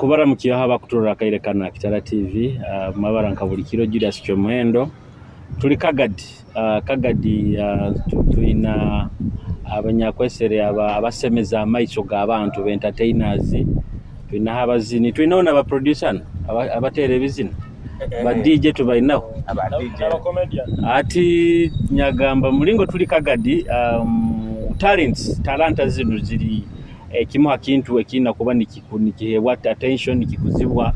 Nkubaramukyeho abakuturora akaire kanu aha Kitara TV, mabara nka buli kiro Julius Kyomuhendo. Tuli Kagadi, Kagadi twina abanyakwesere abasemeza amaiso g'abantu ba entertainers, twinaho abazini, twinaho n'aba producer hanu abateera ebizina, ba DJ tubainaho. Hati nyagamba mulingo tuli Kagadi, talents, talanta zinu ziri ekimu ha kintu ekiina kuba nikiheebwa attention, nikikuzibwa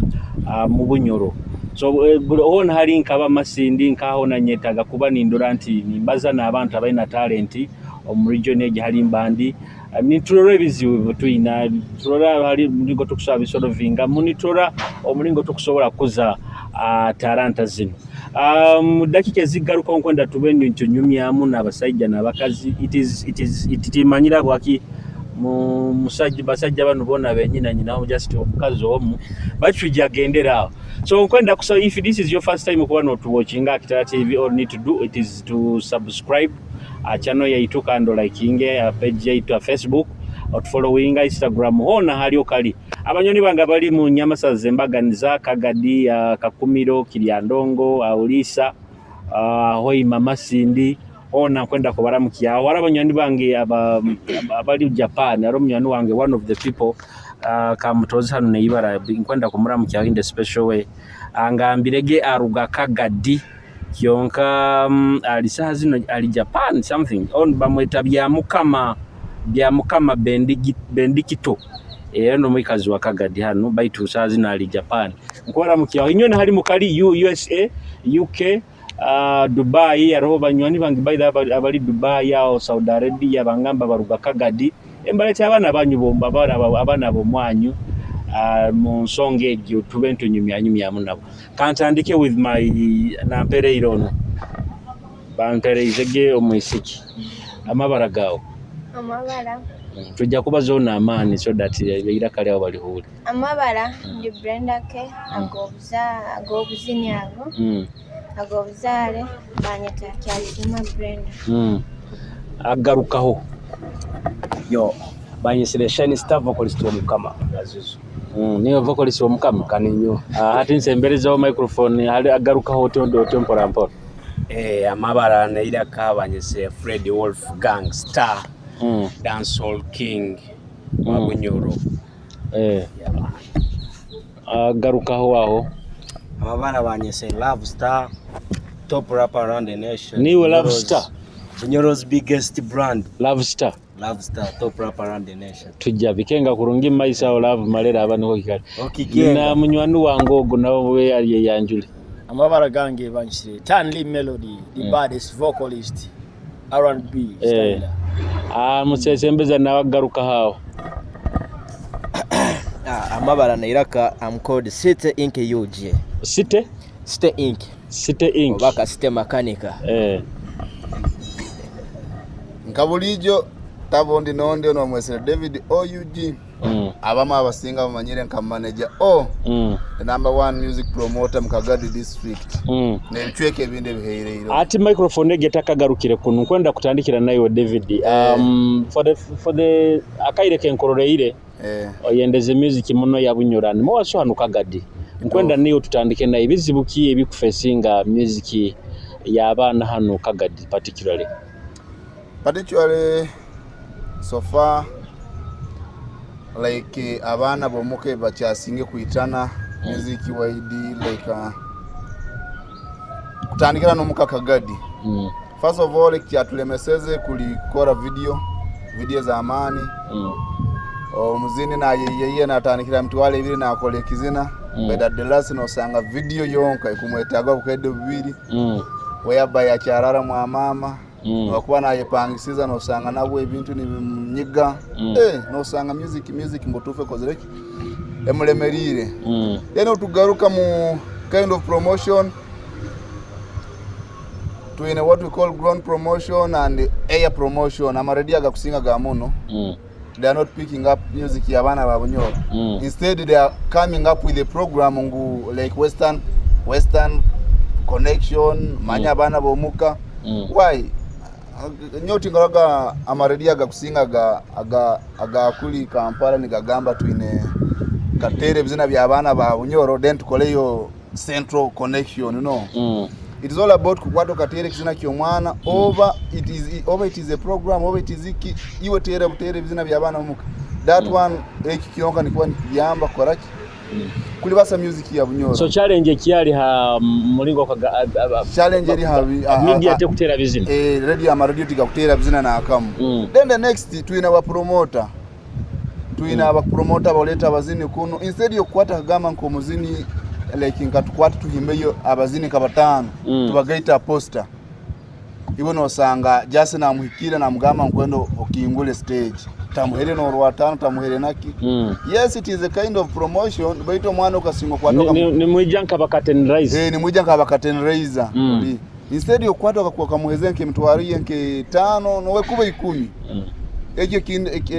mu Bunyoro. So hoona hali nkaba Masindi nkaha hoona nyetaaga kuba nindora nti nimbaza n'abantu abaina talent omu region egi hali mba ndi. Niturora ebizibu ebi twina, niturora hali omulingo tukusobora bisolovingamu, niturora omulingo tukusobora kukuza talanta zinu. Mu dakiika ezikugarukaho nkwenda tube nitunyumyamu n'abasaija n'abakazi. It is it is timanyire habwaki basaija banu boona benyina nyinaho just omukazi omu, baitu twija kugendera aho. So nkwenda kusaba, if this is your first time kuba notuwatchinga aha Kitara TV, all you need to do it is to subscribe channel yaitu kandi olikinge page yaitu ya Facebook, otufollowinga Instagram, hoona hali okali. Abanywani bange abali mu Nyamasaza, Embaganiza, Kagadi, Kakumiro, Kiryandongo, Uliisa, Hoima, Masindi, hoona nkwenda kubaramukyaho. Hariho abanywani bange abali Japan, hariho omunywani wange, one of the people kamutozi hanu neibara, nkwenda kumuramukyaho in the special way. Angambirege aruga Kagadi kyonka ali saaha zino ali Japan something. Onu bamweta Byamukama Bendikito. Era n'omwikazi wa Kagadi hanu baitu saaha zino ali Japan. Nkubaramukyaho. Inywe hali mukali USA, UK, Dubai, hariho banywani bange by the way abali Dubai aho Saudi Arabia bangamba baruga Kagadi. Embalete abaana banyu bomba, abaana b'omwanyu mu nsonga egyo tube ntunyumyanyumyamu nabo. Kantandike with my nampereire ono. Bampereizege omwisiki. Amabara gawe? Amabara. Tujja kubazaho n'amaani so that eiraka lyawe balihuure. Amabara ndi Brenda K, ag'obuzini ago, ag'obuzaare banyeta Kyazima Brenda. Agarukaho. Yo, banyesire Shine Star, vocalist wa Mukama Azuzu. Niwe vocalist wa Mukama? Kaninyo. Hati nsemberezaho microphone hali agarukaho otyo otyo mpora mpora. Amabara neiraka banyesire Fred Wolf Gang Star, Dancehall King wa Bunyoro. Yeah, man. Agarukaho aho. Amabara banyese Love Star, top rapper around the nation. Niwe Love Star? Bunyoro's biggest brand. Love Star. Love Star, top rapper around the nation. Tujja bikenga kurungi mu maiso aho Love malera aba niho kikali. Okikenga. Na munywani wange ogu nawe we aliyeyanjule. Amabara gange banyisire Tanli Melody, the baddest vocalist, R&B styler. Musesembeza nawe agarukaho aho. Amabara neiraka, I'm called City Inc UG. City? City Inc. City Inc. Oba Kasite Makanika. Nka bulijo tabondi nondi ono bamwesere David OUG. Abamu abasinga bamanyire nka manager O, the number one music promoter mu Kagadi district n'ebicweka ebindi ebiheireire. Ati microphone egi etakagarukire kunu nkwenda kutandikira naiwe David. For the akaire kenkororeire oyendeze music muno ya Bunyoro muwaso hanu Kagadi. Nkwenda niyo tutandike naye, bizibu ki ebikufesinga music y'abaana hanu Kagadi particularly? Particularly so far, like abaana bomuka bakyasinge kwitana music wide, like kutandikira n'omuka Kagadi. First of all, kyatulemeseze kuli kukora video z'amaani. Omuzini nayeyeye natandikira 20,000 nakola ekizina, but at the last nosanga video yonka ekumwetaaga 2000, whereby akyarara mwa mama. Wakuba nayepangisiza nosanga nabwo ebintu nibimunyiga. Nosanga music mbutuufu ekozereki emulemeriire. Then otugaruka mu kind of promotion, twine what we call ground promotion and air promotion. Amaredio agakusinga ga muno, they are not picking up music y'abaana ba Bunyoro. Instead they are coming up with a program ngu like Western Connection manya abaana b'omuka. Why nyoti ngaraga amaredio agakusinga aga agakuli Kampala nigagamba twine Nkateera ebizina by'abaana ba Bunyoro, then tukoleyo central connection, no. It is all about kukwata okateera ekizina ky'omwana, oba it is a program, oba it is iki, iwe teera buteera ebizina by'abaana omuka. That one, eki kyonka nikuba nikiyamba kukoraki kulibasa music ya Bunyoro. So challenge ekyali ha mulingo Challenge eri ha media tekutera bizina. Eh, radio, amaradio tigakuteera bizina nakamu. Then the next, twina ba promoter, twina abapromota abaleta abazini kuno. Instead yokukwata kagamba nk'omuzini, like nkatukwata tuhimbeyo abazini nka batano, tubagaita poster, iwe nosanga jasi namuhikira namugamba nkwenda okingule stage, tamuhere norwatano, tamuhere naki. Yes, it is a kind of promotion, baitu omwana okasinga okwata Nimwija nka curtain raiser. Eh, nimwija nka curtain raiser. Instead yokukwata okamuheze nk'emitwaro ye nk'etaano nowekuba 10, ekyo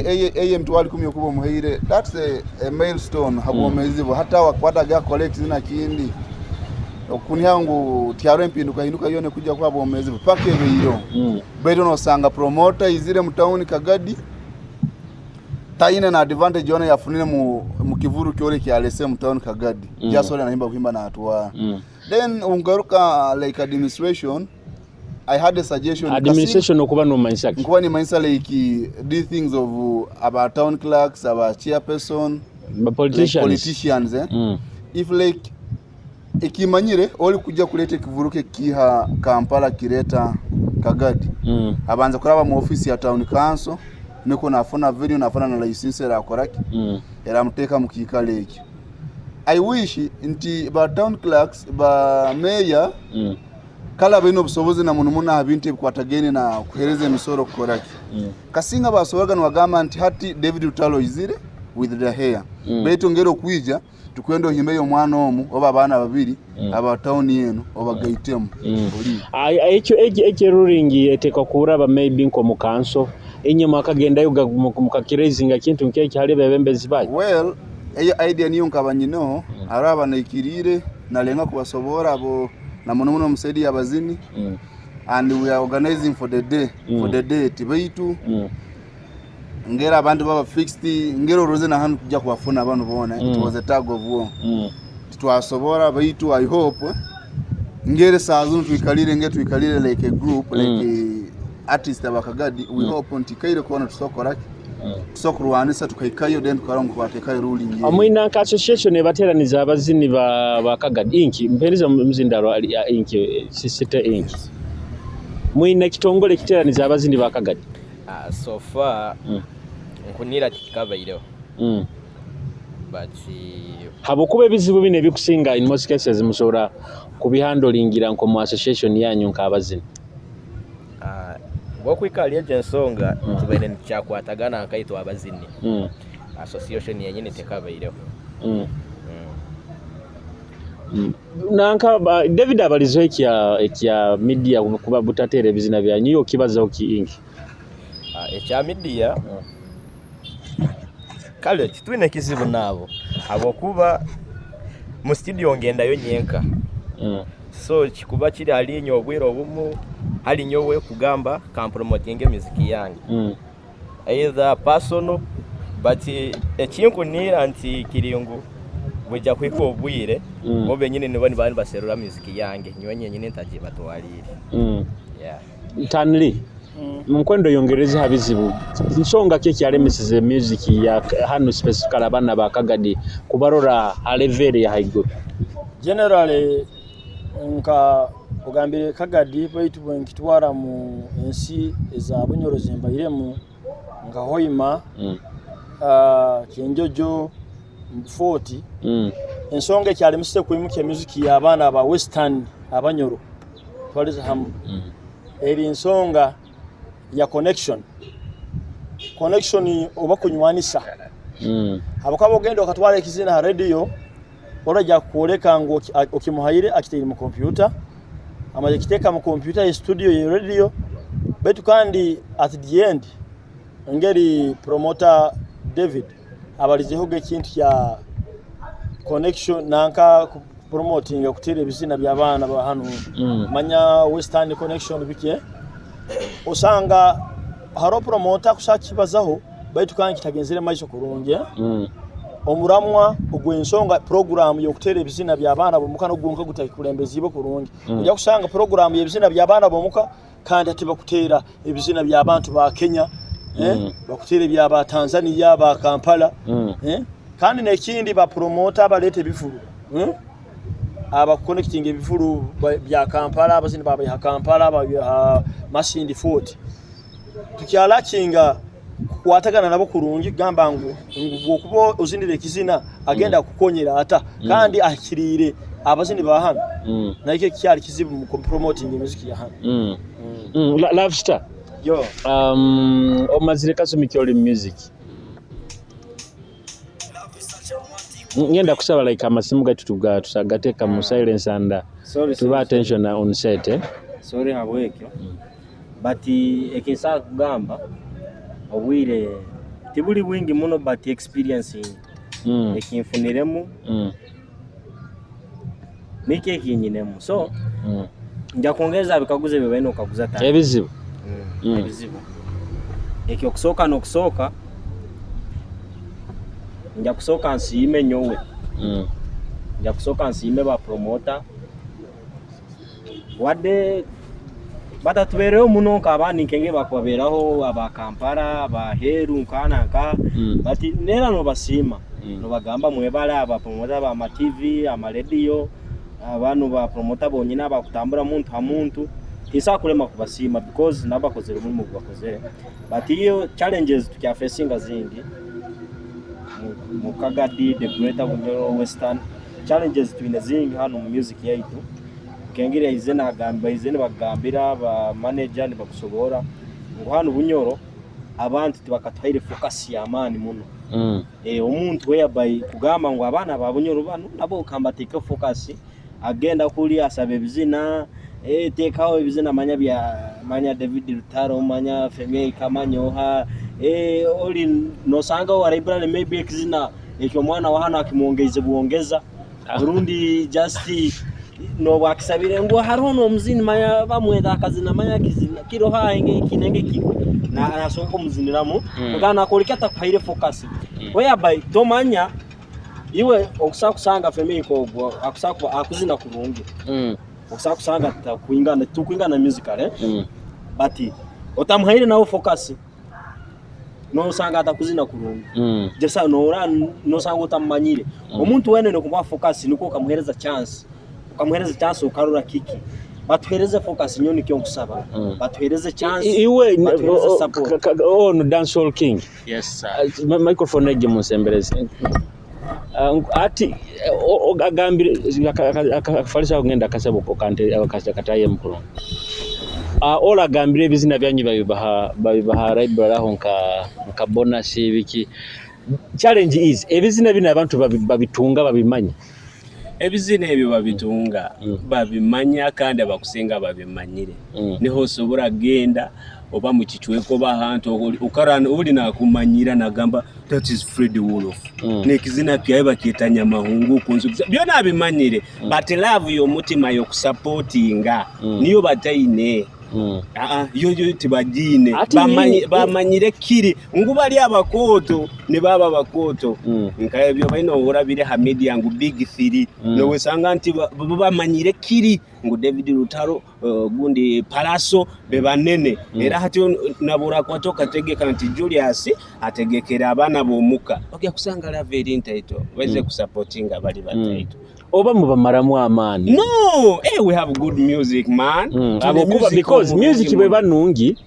eye 100,000 okuba omuhaire, that's a milestone habwomezi bwe, hata wakwata gakola ekizina kindi okuniha ngu tyaro empinduka hinduka yona kujja kwa bwomezi bwe paka ebeiro. Baitu nosanga promoter izire mu town Kagadi, taine na advantage yona yafunire mu kivuru kyole kyalese mu town Kagadi. Just ole nahimba kuhimba na atwara. Then ungaruka like administration, I had a suggestion. Administration okuba nomanyisa ki? Nkuba nimanyisa like these things of aba town clerks, aba chairperson, ba politicians. Like politicians, eh? If like ekimanyire oli kujja kuleta ekivuruke kiha Kampala kireta Kagadi, abanza kuraba mu office ya town council, niko nafuna venue, nafuna na license erakoraki, eramuteeka mu kiikaro ekyo. I wish nti ba town clerks, ba mayor, kale abaine obusobozi na muno muno aha bintu ebikwatagaine na kuhereza emisoro kukoraki, kasinga basoboraga nibagamba nti hati David Lutalo izire with the hair, baitu ngeri okwija tukwenda ohimbeyo omwana omu oba abaana babiri aba tawuni eno obagaitemu. Oli. Ekyo ruling etekwa kuraba maybe nko council enyuma akagendayo mukakiraisinga kintu nk'ekyo hali bebembezi bayo. Well, eyo idea niyo nkaba nyineho, araba naikiriire nalenga kubasobora abo na muno muno omusaidi y'abazini, and we are organizing for the day, for the date, baitu ngera abantu baba fixed, ngera oroze na hanu kujja kubafuna abantu bona. It was a tug of war, titwasobora, baitu I hope ngere saa zino tuikalire, nge tuikalire like a group, like a artist abakagadi, we hope nti kaire kona tusokoraki, tusokurwanisa tukaikayo, then tukarongo kubatekayo ruling ye. Omwina nka association ebateraniza abazini ba Kagadi Inc, mpereza muzindalo ali ya Inc, Sisite Inc, mwina ekitongole ekiteraniza abazini ba Kagadi? Ah, so far nkunira tikikabaireho, but Habwokuba ebizibu bino ebikusinga in most cases musobola kubihandolingira nko mu association yanyu nk'abazini. Ah, bwokwikala egyo ensonga, tubaire nitukyakwatagana nkaitwe abazini, association yenyini tekabaireho. Nanka David abalizo ekya media kuba butateera ebizina byanyu, yo kibazaho ki Inc? Ah, ekya media, kale titwine kizibu naabo habwokuba mu studio ngendayo nyenka, so kikuba kiri hali inye obwire obumu hali nyowe kugamba kampromotinga emiziki yange, either personal, but ekinkunira nti kiri ngu bujja kuhika obwire, bo benyini nibo niba nibaserura muziki yange, nyowe nyenyini ntagibatwalire. Yeah. Tanli, nkwenda oyongereze ha bizibu, nsonga ki ekyalemeseze music ya hanu, specifically abaana ba Kagadi kubarora ha level ya haiguru? Generally, nka ogambire Kagadi, baitu bwenkitwara mu ensi eza Bunyoro zembairemu nka Hoima, Kyenjojo, Fort, ensonga ekyalemeseze kwimukya emiziki y'abaana aba western Abanyoro twalize hamu, eri nsonga ya connection oba kunywanisa. Habwokuba ogenda okatwara ekizina ha radio, orajya kukwoleka ngu okimuhaire akitaire mu kompyuta, amaze kiteeka mu kompyuta ye studio ye radio, baitu kandi at the end, engeri promoter David abalizeho ekintu kya connection nanka promoting kutera ebizina by'abaana ba hanu, manya western connection bike, osanga hariho promoter kusa kibazaho, baitu kandi kitagenzere maiso kurungi, eh? Omuramwa ogw'ensonga puroguraamu y'okuteera ebizina by'abaana b'omuka nogwo gwonka gutakulembeziibwe kurungi. Ojja kusanga puroguraamu y'ebizina by'abaana b'omuka kandi hati bakuteera ebizina by'abantu ba Kenya, bakuteera ebya ba Tanzania, ba Kampala. Kandi n'ekindi ba promoter abaleeta ebivulu, abakuconnectinga ebivulu bya Kampala, abazini babiha Kampala, babiha Masindi Fort. Tukyalakinga kukwatagana nabo kurungi kugamba ngu bwokuba ozinire ekizina agenda kukonyera ata kandi ahikiriire abazini ba hanu. Nakyo kikyali kizibu mu promoting music ya hanu. Love Star. Yo. Omazire kasumi ki oli mu music? Ngenda kusaba like amasimu gaitu tusagateeka mu silence and Sorry, tuba sorry, attention on set, eh? Sorry habwekyo. But ekinsobola kugamba, obwire tibuli bwingi muno, but experience ekinfuniremu nikyo ekinyinemu, so nja kwongereza bikaguzo ebyo balina okukaguza tata. Ebizibu. Ebizibu ekyo okusooka n'okusooka nja kusooka nsiime nyowe, nja kusooka nsiime ba promoter, wadde batatubeereho muno nk'abandi nkenge bakubabeeraho aba Kampala, abaheeru nkana nka, but neera nobasiima, nobagamba mwebale aba promoter bama TV, amarediyo, abanu ba promoter bonyine abakutambura muntu ha muntu, tinsobola kulema kubasiima because nabo bakozere omulimu ogu bakozere. But iyo challenges tukyafacinga zingi mu Kagadi, the Greater Bunyoro Western, challenges twine zingi hanu mu music yaitu. Nkengeri yaize nagamba, baize nibagambira ba manager nibakusoboora ngu hanu Bunyoro abantu tibakatuhaire focus y'amaani muno. Omuntu whereby kugamba ngu abaana ba Bunyoro banu nabo kambateekeho focus, agenda kuri asaba ebizina, teekaho ebizina manya bya manya David Lutalo, manya Femei manya oha, ori nosanga owa library maybe ekizina ekyo omwana wa hanu akimwongeize bwongeza, rundi just noba akisabire ngu hariho n'omuzini manya bamweta akazina manya kizina kiroho enge kinenge ki nasobola kumuziniramu, mm. Nakoleka atakuhaire focus, whereby tomanya iwe okusobola kusanga Femei ogwo akusobola kuba akuzina kurungi, okusobola kusanga tutakwingana tukwingana musical, eh? But otamuhaire nawe focus nosanga atakuzina kurungi, just nora nosanga otamumanyire. Omuntu wena nokumuha focus nikwo okamuhereza chance, okamuhereza chance okarora kiki. Batuhereze focus, nyo nikyo nkusaba, batuhereze chance, Iwe batuhereze support. Ono Dancehall King. Yes sir. Microphone egi munsembereze. Ati agambire akafalisa ngenda akasebo kante akataye mukuru. Ola agambire ebizina byanyu babibaha library aho nka bonus biki. Challenge is ebizina bino abantu babitunga babimanya. Ebizina ebyo babitunga, babimanya kandi abakusinga babimanyire. Niho osobora kugenda oba mu kicweka oba ahantu okarana oli nakumanyira nagamba that is Fred Wolf, nekizina kyawe bakyeta Nyamahungu kunzu, byona abimanyire, but love y'omutima y'okusupportinga niyo bataine. Yo yo tibagiine. Ati Bamanyire kiri ngu bali abakooto ne baba abakooto, nka ebyo balina ohura biri ha media ngu big three, nowesanga nti bo bamanyire kiri ngu David Lutalo, gundi Palaso be banene. Era hati nabura kwata okategeka nti Julius ategekera abaana b'omuka, ogya kusanga love eri ntaito baize kusupportinga bali bataito. Oba mubamaramu amaani? No, hey, we have good music, man. Tune Abakuba music because omulungi music muno. bweba nungi,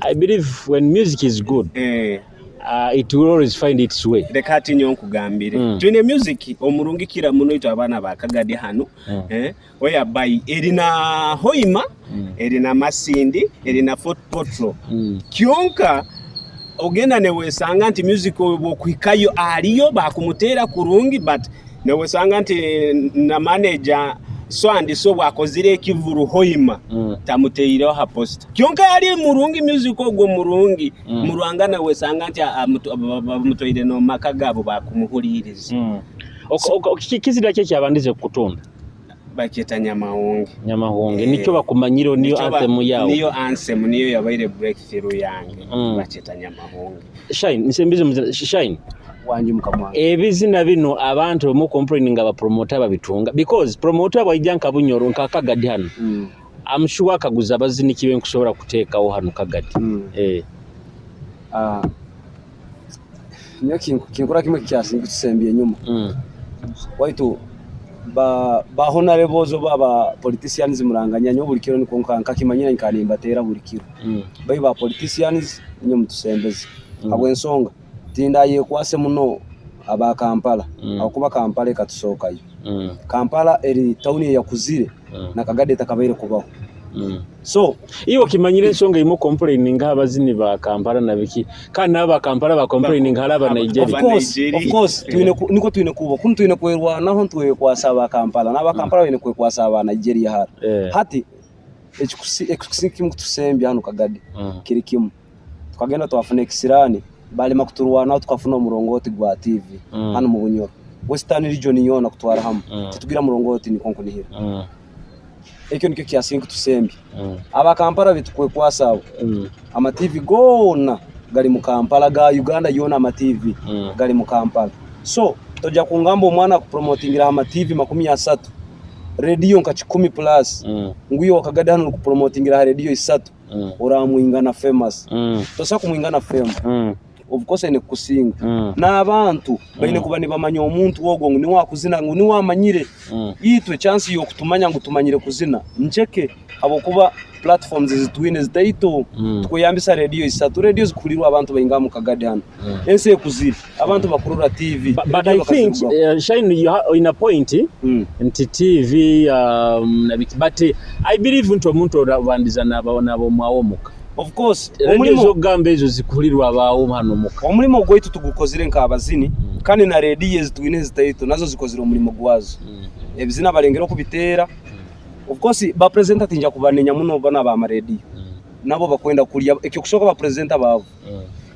I believe when music is good, it will always find its way. Leka ati nyo nkugambire, twine music omurungi kira muno itwe abaana ba Kagadi hanu, oya by erina Hoima, erina Masindi, erina Fort Portal. Kyonka ogenda newesanga nti music oyo bwokuhikayo aliyo bakumutera kurungi, but newesanga nti na manager so and so bwakozire ekivuru Hoima, tamuteireho ha poster. Kyonka yali murungi music ogwo murungi, murwanga newesanga nti bamutoire no maka gabo bakumuhuliriza. Kizira ki ekyabandize kukutunda? Bakyeta Nyamahunge. Nyamahunge nikyo bakumanyire, niyo anthem yawe. Niyo anthem, niyo yabaire breakthrough yange. Bakyeta Nyamahunge. Shine nsembize muzina Shine. Wangi mukama wange. Ebizina bino abantu mu complaining aba promoter babitunga because promoter bwaija nka Bunyoro nka Kagadi hano. I'm sure akaguza abaziniki be nkusobora kuteekawo hano Kagadi. Ah, nyowe kinkora kimwe kyasinga kutusembya enyuma. Waitu ba honorables oba aba politicians muranganya, nyowe buli kiro nikwo nkakimanyira nka nimbateera buli kiro. Bai ba politicians nyowe mutusembeze. Habw'ensonga tindayekwase muno aba Kampala, ahakuba Kampala ekatusookayo. Kampala eri tawuni eyakuzire na Kagadi etakabaire kubaho. So Iwe okimanyire ensonga erimu complaining abazini ba Kampala na biki, kandi n'aba ba Kampala ba complaining hali aba Nigeria. Of course, of course, twine niko twine kuba kunu twine kwerwanaho ntwekwasa aba Kampala n'aba Kampala baine kwekwasa aba Nigeria hara. Hati ekikusi kimu kutusembya hanu Kagadi kiri kimu. Tukagenda twafuna ekisirani balema kuturwanaho tukafuna omurongoti gwa TV hanu mu Bunyoro. Western region yoona kutwara hamu titugira murongoti nikwo nkunihira. Ekyo nikyo kyasinga kutusembya. Aba Kampala bitukwekwasa abo. Ama TV goona gari mu Kampala, ga Uganda yoona ama TV gari mu Kampala. So tojja kungamba omwana akupromotingira ama TV 30, radio nka 10 plus, ngu iwe Wakagadi hanu orikupromotingira aha radio 3, oramwingana famous. Tosobola kumwingana fame. Of course aine kukusinga. N'abantu baine kuba nibamanya omuntu ogwo ngu niwe akuzina, ngu niwe amanyire. Itwe chance y'okutumanya ngu tumanyire kuzina nceke habwokuba platforms ezitwine zitaito. Tukweyambisa radio 3, radio zikuhurirwa abantu bainga mu Kagadi hanu. Ensi ekuzire, abantu bakurora TV. But I think Shine, you in a point nti TV na biki, but I believe nti omuntu obandiza nabo mwawo muka. Of course, Radio omulimo z'okugamba ezo zikuhurirwa abaawo hano muka. Omulimo gwaitu tugukozire nk'abazini, kandi na radio ezitwine ezitaito nazo zikozire omulimo gwazo. Ebizina barengera okubiteera. Of course ba presenter tinja kubanenya muno bana ba radio. Nabo bakwenda kulya ekyokusooka ba presenter baavu.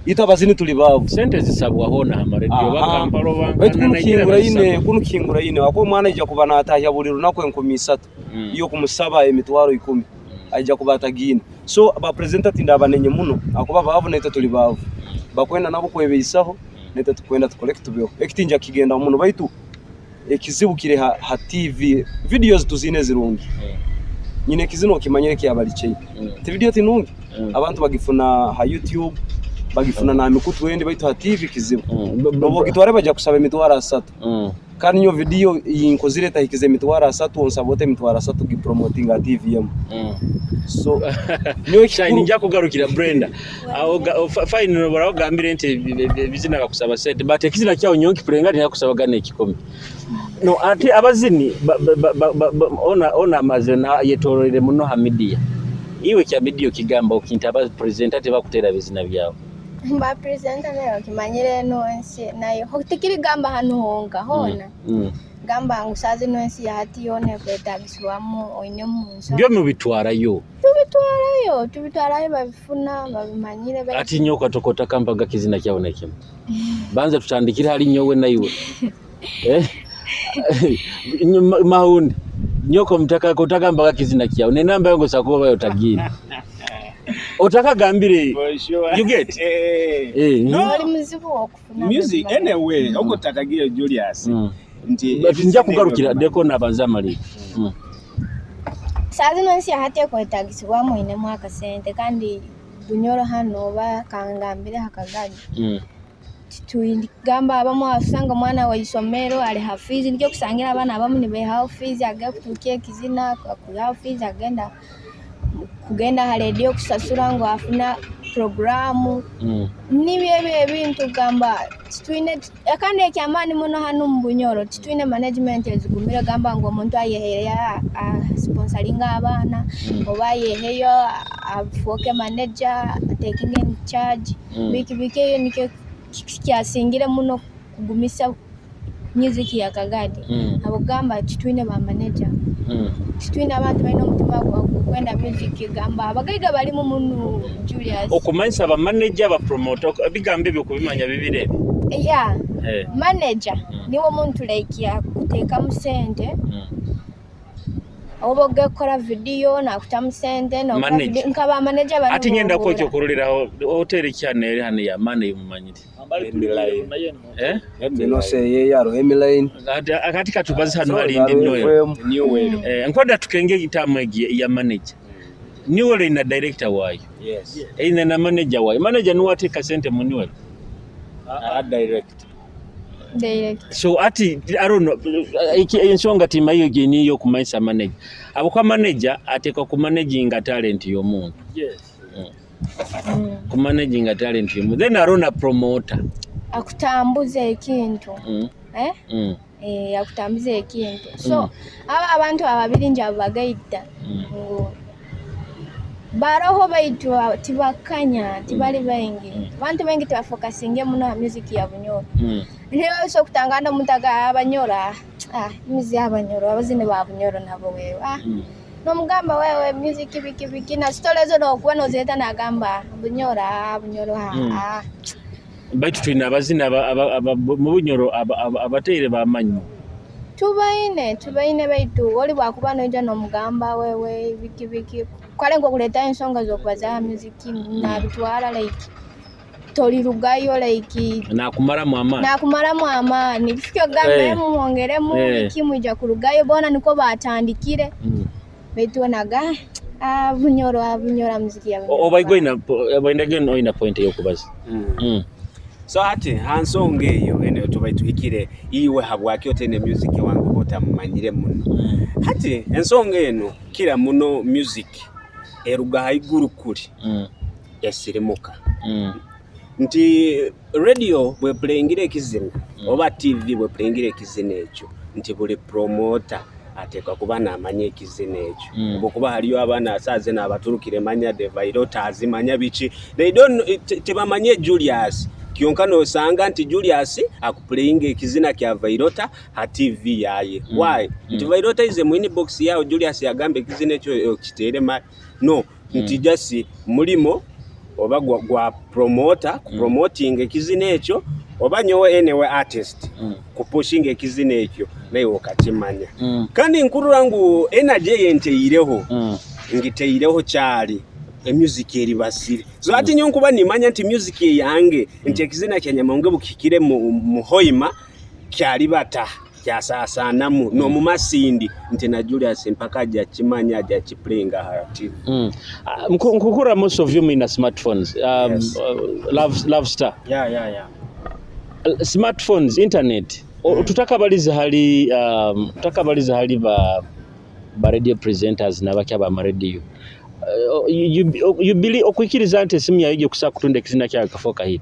Itwe abazini tuli baavu. Sente zisabwa hoona ha radio oba Kampala oba Baitu Nkana, kunu Nigeria kihingura ine, bazisaba. kunu kihingura ine. Ako omwana aija kuba natahya buli lunaku 3,000. Iyo kumusaba emitwaro 10. Aija kuba atagiine. So ba presenter tindabanenye muno akuba baavu naitwe tuli baavu. Bakwenda nabo kwebeisaho naitwe tukwenda tukore tubeho. Ekitinja kigenda muno baitu ekizibu kiri ha TV. Videos tuzine zirungi. Nyine ekizina okimanyire kyabali chei. Ti video tinungi. Abantu bagifuna ha YouTube, bagifuna na mikutu endi baitu ha TV kizibu. Nobo gitware baja kusaba emitwaro 3. Kandi nyo video yinkozire tahikize emitwaro 3 onsaba ote emitwaro 3 gipromotinga TV yemu. So nyo Shine nja kugarukira Brenda. Aho fine nobora ogambire nti ebizina bakusaba sente but ekizina kyawo nyonki pulenga ntiyakusabagana ekikumi. No ate abazini ona amaze na yetororere muno ha media. Iwe kya media kigamba okinta aba presenter tebakutera bizina byawo. Ba presenter nayo kimanyire no ensi nayo tikiri gamba hanu honka hona. Gamba ngu sazi no ensi ya hati yone kwetagiswamu oine mu nsa. Byo mubitwarayo. Tubitwarayo, tubitwarayo babifuna babimanyire Ati nyoka tokota kambaga kizina kyawo nekimu. Banza tutandikire hali nyowe na iwe. Mahundi. Nyoko mtaka kotaka mbaga kizina kyawo. Ne namba yango sakuba bayo tagini. Otaka gambire. For sure. You get? No. Oli muzibu okufuna music amazima. Anyway, okutakagira Julius. Nti But nja kugarukira deko nabanza mali. Sazi no nsi hati kwetagisibwamu inemu akasente kandi Bunyoro hano oba kangambire hakagadi. Gamba abamu asanga omwana wa isomero ali ha fees nikyo kusangira abaana abamu nibehaho fees agenda kutuuka ekizina akuhaho fees agenda kugenda ha radio kusasura ngu afuna programu. Nibyo ebyo ebintu gamba titwine kandi ekyamaani muno hanu mu Bunyoro titwine management ezigumire gamba ngu omuntu ayehereyo sponsoringa abaana oba ayeheyo afuuke manager taking in charge. Biki biki eyo nikyo kyasingire muno kugumisa music ya Kagadi. Abogamba titwine ba manager. Titwine abantu balina omutima gw'okwenda music gamba abagaiga balimu munu Julius. Okumanyisa ba manager ba promoter bigambo ebyo kubimanya bibire. Yeah. Manager niwe omuntu like yakuteekamu sente. Oba oge kukora video nakutamu sente nokora Manager. video nka ba manager banu Ati ngenda bobuura. kwekyo kuroreraho hoteri ki hano eri hano ya mane yomumanyire. Eh? Eno haro Emiline. Akati katubazi hano hari indi Noel. New Eh, nkwenda tukenge itamu egi ya manager. Newell ina director wayo. Yes. Ina na manager wayo. Manager niwe ateeka sente mu Newell. Direct. Direct. So ati I don't know ensonga timayo geniyo kumanyisa manager. Abukwa manager ateekwa ku managinga talent y'omuntu. Yes. Ku managinga talent y'omuntu. Then arona promoter. Akutambuza ekintu. Eh? Eh, akutambuza ekintu. So aba abantu ababiri nje abagaita ngu baroho baitu tibakanya tibali baingi. Abantu baingi tibafokasinge muno ha music ya Bunyoro. Niyo so kutangana omuntu aga abanyora ah music y'abanyoro abazini ba Bunyoro nabo wewe ah nomugamba wewe music biki biki na story ezo nokuba nozileta nagamba Bunyoro ah Bunyoro ah ah Baitu tulina abazini mu Bunyoro abateire bamanyi. Tubaine baitu oli bwakuba noija nomugamba wewe biki biki kale nkokuleta ensonga z'okubaza music nabitwara like tolirugayo like Nakumaramu amaani. Nakumaramu amaani kifike ogamba mwongeremu biki mwija kurugayo bona niko batandikire baitu onaga Bunyoro Bunyoro muziki ya Bunyoro. Oba igwe ina oina point y'okubaza. So ati hansonga eyo eno tuba tuhikire iwe habwaki otene music wange otamumanyire muno. Hati ensonga eno kira muno music eruga haiguru kuri esirimuka. Nti radio bwe playingira ekizina oba TV bwe playingira ekizina ekyo nti buli promoter ateekwa kuba n'amanya ekizina ekyo. Obukuba haliyo abaana asaaze n'abaturukire manya the Vairotas manya biki they don't tebamanye Julius kyonka nosanga nti Julius akuplayinga ekizina kya Vairota ha TV yaye. Why? Nti Vairota ize mu inbox yawo Julius yagamba ekizina ekyo kiteere no nti just mulimo oba gwa promoter promoting ekizina ekyo oba nyowe anyway artist kupushinga ekizina ekyo naye okakimanya. Kandi nkurura ngu energy yenteireho ngiteireho kyali music eri basire. So ati nyo nkuba nimanya nti music yange nti ekizina kya Nyamonge bukikire mu Hoima kyali bata kyasasanamu no mu Masindi nti na Julius mpaka ajja kimanya ajja kiplayinga ha TV. Nkukura most of you in smartphones. Yes. Love Star. Yeah. Smartphones, internet. Tutakabaliza hali ba radio presenters nabaki aba ma radio. You believe okwikiriza nti esimu yayo kusa kutunda ekizina kya kafoka hit.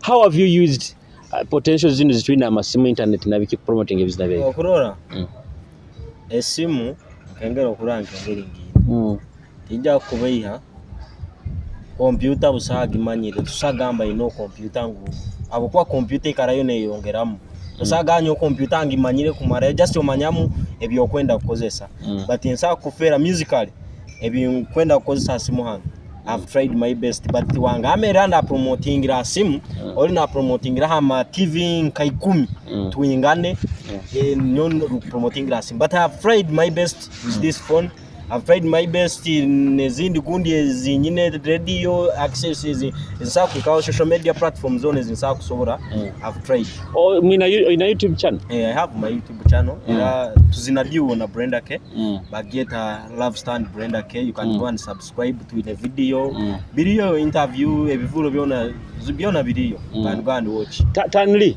How have you used potential zino zitwina amasimu internet nabiki promoting ebizina byayo? Okurora esimu nkengera okurora nkengera ngiire. Tijja kubeiha kompyuta busaga imanyire tusagamba ino kompyuta ngu abokuba kompyuta ikarayo neyongeramu osaga nyo kompyuta ngimanyire kumara just omanyamu ebyokwenda kukozesa. But nsa kufera musically ebinkwenda kukozesa simu hano I've tried my best but wangamera na promotingira simu oli na promotingira hama TV nka 10 tuingane nyo promotingira simu but I've tried my best with this phone. I've tried my best nezindi gundi ezinyine radio access zinsa kukawo social media platforms zone zinsa kusobora. I've tried. Oh, mina ina YouTube channel? I have my YouTube channel. Era tuzinadiwo na Brenda K. Bageta Love Stand Brenda K. You can go and subscribe to the video. Video interview ebivulo byona video. You can go and watch. Tanli.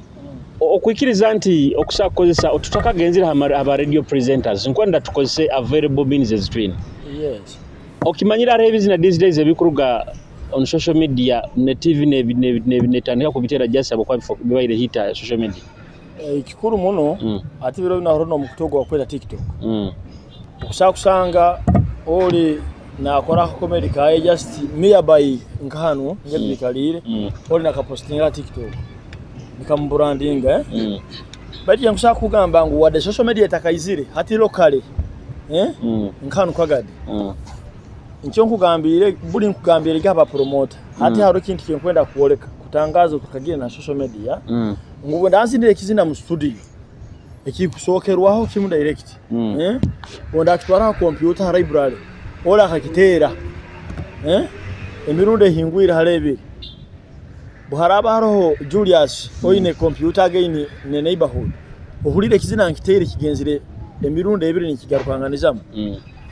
Okwikiriza nti okusa kukozesa otutakagenzera aba radio presenters nkwenda tukozese available means ezitwina. Yes. Okimanyira ari ebizina these days ebikuruga on social media ne TV ne tandika kubitera just abo kwa bibaire hita social media. Ekikuru muno ati biro bino haro mukutogo wakweta TikTok. Okusa kusanga oli nakora comedy kaye just nearby nkahano ngebikalire oli nakapostinga TikTok. Nikambrandinga Bati yankusa kugamba ngu wadde social media etakaizire hati locally nkanu kwagadi Nkyo nkugambire buli nkugambire gaba promoter hati haro kintu kinkwenda kuoleka kutangaza tukagira na social media. Ngu ndanzindire kizina mu studio. Ekikusookerwaho kimu direct. Eh? Ondi akitwara ha kompyuta ha library, oli akakiteera. Eh? Emirundi ehingwire hali ebiri. Buharaaba haroho Julius oine kompyuta again ne neighborhood, ohulire ekizina nkiteire kigenzire emirundi ebiri nikigarukanganizamu.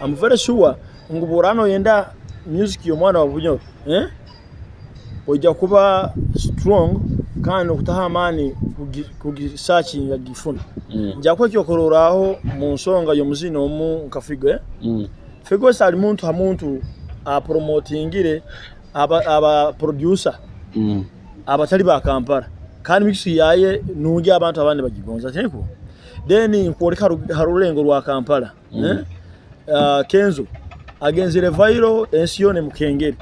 I'm very sure ngu bworaba noyenda music y'omwana wa Bunyoro, eh? Oija kuba strong kandi nokutaho amaani kugisakinga kugifuna. Nja kuha ekyokurorraho mu nsonga y'omuzini omu nka Figo. Eh? Figo ali muntu ha muntu apromotingire aba producer abatali ba Kampala kandi mix yaye nungi abantu abandi bagigonza tiniko. Then nkwoleka ha rulengo rwa Kampala. Eh? Kenzo agenzire viral ensi yoona emukengere.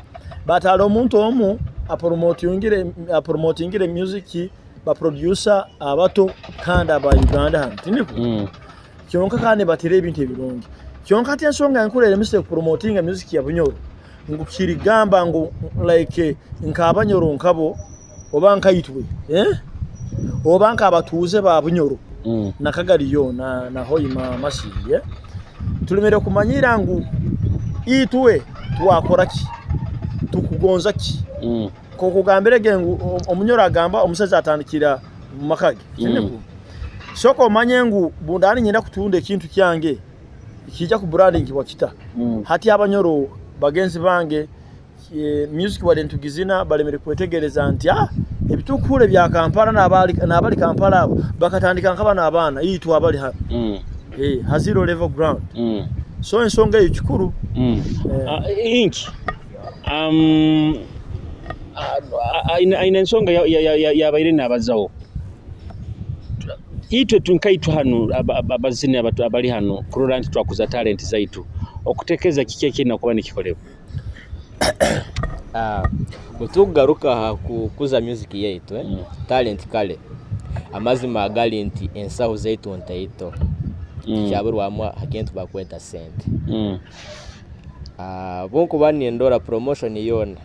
Bataara omuntu omu apromotingire music ba producer abato kandi aba Uganda hanu tiniko? Kyonka kandi nibatera ebintu ebirungi. Kyonka hati ensonga enkuru eremesa kupromotinga music ya Bunyoro ngu kirigamba ngu like nk'abanyoro nkabo oba nkaitwe eh? Oba nk'abatuuze ba Bunyoro na Kagari yoona na Hoima Masindi eh? Tulemere kumanyira ngu itwe twakora ki, tukugonza ki. Nk'okugambire ge ngu omunyoro agamba omusaija atandikira mu maka ge. Tiniko? Sooka omanye ngu bundaba niinyenda kutunda ekintu kyange nikiija kuburandingibwa kita. Hati abanyoro bagenzi bange music wadde nitugizina balemere kwetegereza nti ah ebitukuhurra ebya Kampala n'abali Kampala abo bakatandika nka banu abaana itwe abali hanu ha zero level ground. So ensonga eyo kikuru. Inki aine ensonga yabaire nabazaho itwe nkaitwe hanu abazini abali hanu kurora nti twakuza talent zaitu okutekeza kiki ekirina kuba nikikolebwa? Bwetukugaruka aha kukuza music yaitu, talent kare, amazima agari nti ensaho zaitu ntaito, tikyaburwamu aha kintu barikweta sente. Ahabw'okuba nindora promotion yoona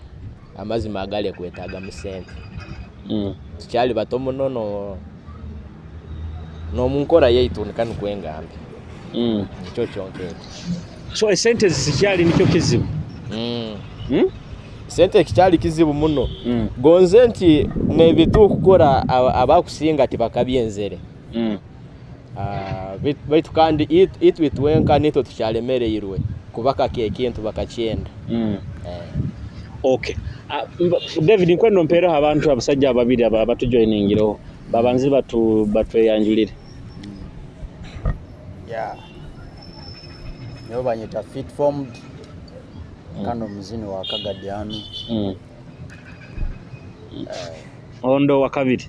amazima agari ekwetagamu sente. Tukyari bato muno n'omu nkora yaitu ka nikwo ngambe. Nikyo kyonka ekyo. So esente zikyali nikyo kizibu? Sente kikyari kizibu muno. Gonze nti n'ebi turikukora abakusinga tibakabyenzire. Baitu kandi itwe itwenka nitwe tukyaremereirwe kubakaka ekintu bakakyenda. Okay. David nkwenda ompeereho abantu abasaija babiri abatujoiningireho babanze batweyanjurire. Yeah. Nyowe banyeta Fit Formed kandi omuzini wa Kagadi hanu. Ondo wa kabiri.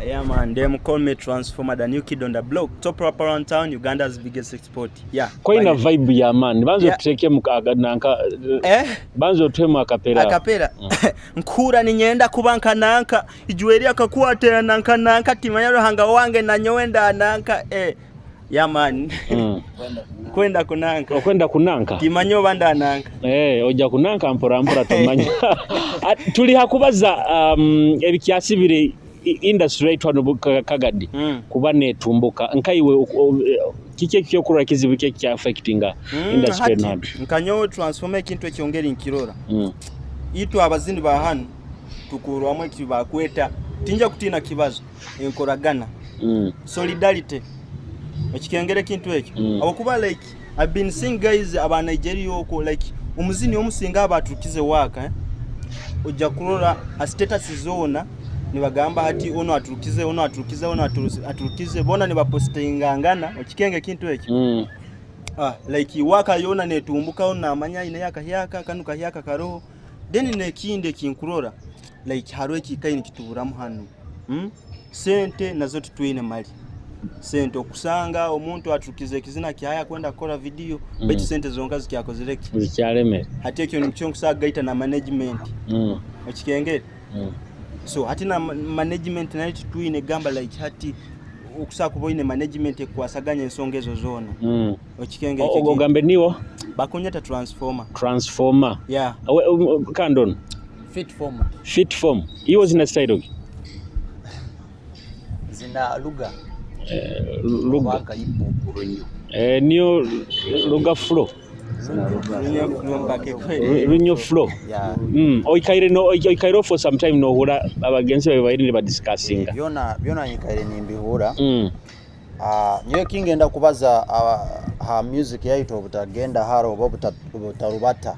Yeah man, them call me Transformer, the new kid on the block, top rapper around town, Uganda's biggest export. Yeah. Koina vibe ya man. Banza otuteeke mu nanka eh? Banza otuhemu akapera. Akapera. Nkura ninyenda kuba nka nanka, ijweri akakwatera nanka nanka timanya Ruhanga wange na nyowe ndananka eh. Yeah man. Kwenda kunanka. Okwenda kunanka? Timanya oba ndananka. Eh, ojja kunanka mpora mpora tomanya. Tuli hakubaza ebikyasibire industry yaitu hano Kagadi kuba netumbuka nkaiwe kiki ekyokurora kizibu ki ekya affectinga industry eno hano? Nkanyowe transformer ekintu ekyongeri nkirora. Itwe abazini ba hanu tukurwamu eki bakweta tinja kutiina kibazo enkoragana. Solidarity. Ekikengera ekintu ekyo. Habwokuba like I've been seeing guys aba Nigeria okwo like omuzini omusinga aba aturukize work ojja kurora ha status zoona nibagamba hati ono aturukize ono aturukize ono aturukize bona nibapostingangana okikenge ekintu ekyo. Like work yoona netumbuka ono namanya aine akahyaka kanu kahyaka karoho then nekindi ekinkurora like hariho ekikaire nikituburamu hanu. Sente nazo titwine mali. Sente okusanga omuntu aturukize ekizina kyaye akwenda kukora video baitu sente zonka zikyakozire ki? Zikyalemere. Hati ekyo nikyo nkusobola kugaita na management. Okikengere? So hati na management nayo titwine gamba like hati okusobola kuba oine management ekukwasaganya ensonga ezo zoona. Okikengere ekyo ekintu? Ogambe niwo? Bakunyeta transformer. Transformer. Yeah. Kandi onu? Fit form. Fit form. Iwe ozina style ki? Zina Luga. Luga niyo Luga Flow. Runyo Flow. Oikaire no oikaire for some time nohura abagenzi bawe baire nibadiscussinga. Byona byona nyikaire nimbihura. Nyowe kingenda kubaza ha music yaitu obutagenda hara oba obutarubata.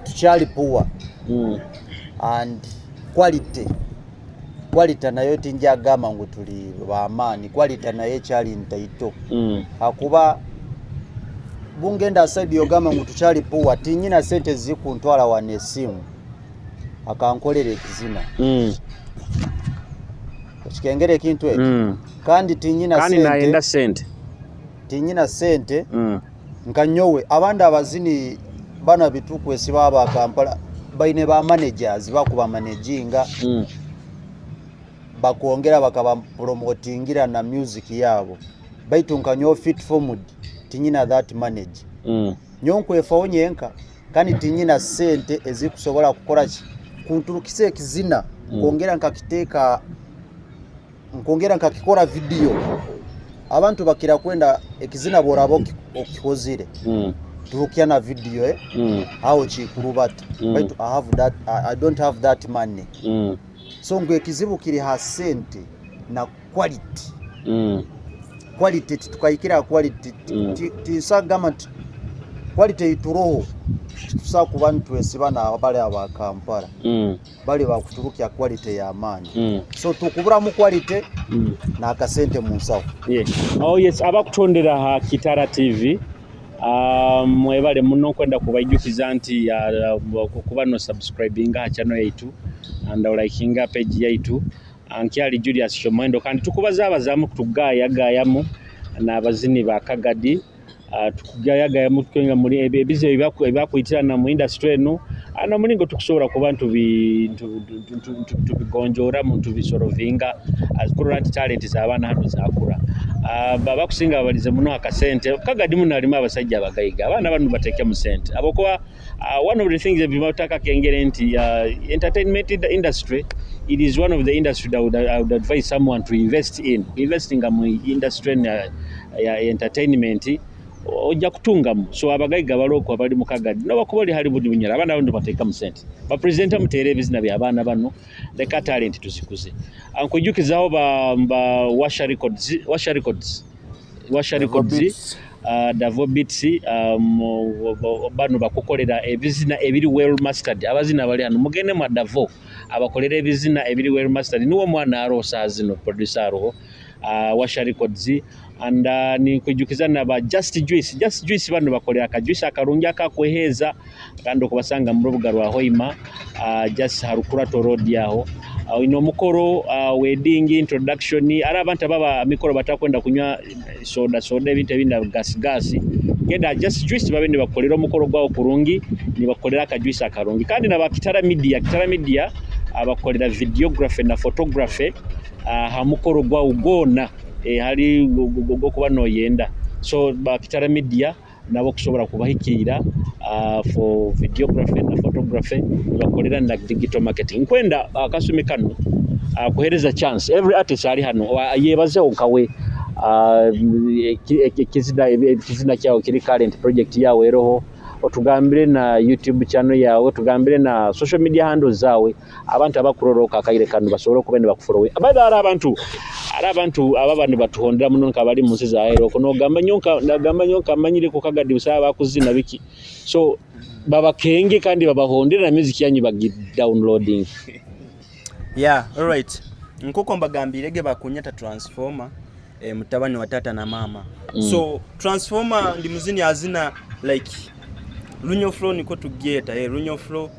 Tukyali poor. And quality quality nayo tinjagamba ngu tuli bamaani, quality nayo ekyali ntaito. Hakuba bungenda aside yogamba ngu tukyali poor, tinyina sente zikuntwara wana esimu akankolera ekizina. Okikengera ekintu ekyo. Kandi tinyina Kandi sente, nayenda sente. Tinyina sente. Nka nyowe abandi abazini bana bitukwesiba aba Kampala baine ba managers bakuba managinga. Bakwongera bakaba promotingira na music yabo, baitu nka nyowe Fit Formed tinyina that manage. Nyowe nkwefaho nyenka kandi tinyina sente ezikusobola kukora ki kunturukisa ekizina. Nkongera nkakiteeka, nkongera nkakikora video. Abantu bakira kwenda ekizina bworaba okikozire. Turukya na video. Aho kikurubata. Baitu I have that, I don't have that money. So ngu ekizibu kiri ha sente na quality. Quality titukahikira quality. Tinsagamba nti quality ituroho, titusobola kuba nitwesiba n'abali aba Kampala. Bali bakuturukya quality y'amaani. So tukuburamu quality n'akasente mu nsaho. Yeah. Oh yes, abakutondera ha Kitara TV, mwebale muno. Kwenda kubaijukiza nti kuba no subscribinga ha channel yaitu and likinga page yaitu. Nkyali Julius Shomuhendo, kandi tukubaza abazamu kutugayagayamu n'abazini ba Kagadi. Tukugayagayamu tukenga muri ebizibu ebyakuyitirana mu industry eno, ano mulingo tukusobola kuba tubigonjoramu, tubisolvinga kurora nti talent z'abaana hano zakura. Bakusinga babalize muno akasente. Kagadi muno halimu abasajja abagaiga, abaana bano bateekemu sente, abakuba one of the things ebibataka kengere nti entertainment industry, it is one of the industry that I would advise someone to invest in. Investing mu industry ya entertainment ojja kutungamu. So abagaiga baloko abali mu Kagadi nobakuba oli hali budi bunyala, abaana bano bateekamu sente, bapresidenta muteere ebizina by'abaana bano, leka talent tuzikuze. Nkujjukizaho ba Washa Records, Washa Records, Washa Records, Beats. Davo Beats, bano bakukolera ebizina ebiri well mastered. Abazina bali hano, mugende mwa Davo abakolera ebizina ebiri well mastered. Niwo mwana arosa zino producer aroho, Washa Records. And nikwijukiza na ba Just Juice, Just Juice bano bakolera aka juice akarungi akakweheza, kandi okubasanga mu rubuga rwa Hoima, just harukurato road yaho. Ino omukoro, wedding, introduction, ari abantu ababa mikoro batakwenda kunywa soda soda, ebintu ebindi gas gas, genda Just Juice babe nibakolera omukoro gwawo kurungi, nibakolera aka juice akarungi. Kandi na ba Kitara Media, Kitara Media abakolera videography na photography ha mukoro gwawo gona, hali gokuba noyenda. So ba Kitara Media nabo kusobola kubahikirira for videography na photography, nibakolera na digital marketing. Nkwenda akasumi kano kuhereza chance every artist ali hano yebazeho nkawe ekizina kyawe kiri current, project yawe eroho, otugambire na YouTube channel yawe, otugambire na social media handles zawe, abantu abakurora akaire kano basobole okuba nibakufollow. Abaida ari abantu ababa nibatuhondera muno nka bali mu nsi za Aero, nogamba nyonka, nagamba nyonka manyire ku Kagadi busaba bakuzina biki, so babakenge kandi babahondera na music yanyu bagi downloading. Yeah, alright, nkuko mbagambirege bakunyeta Transformer, mutabani wa tata na mama. So Transformer ndi muzini azina like Lunyo Flow, niko tugyeta, Lunyo Flow,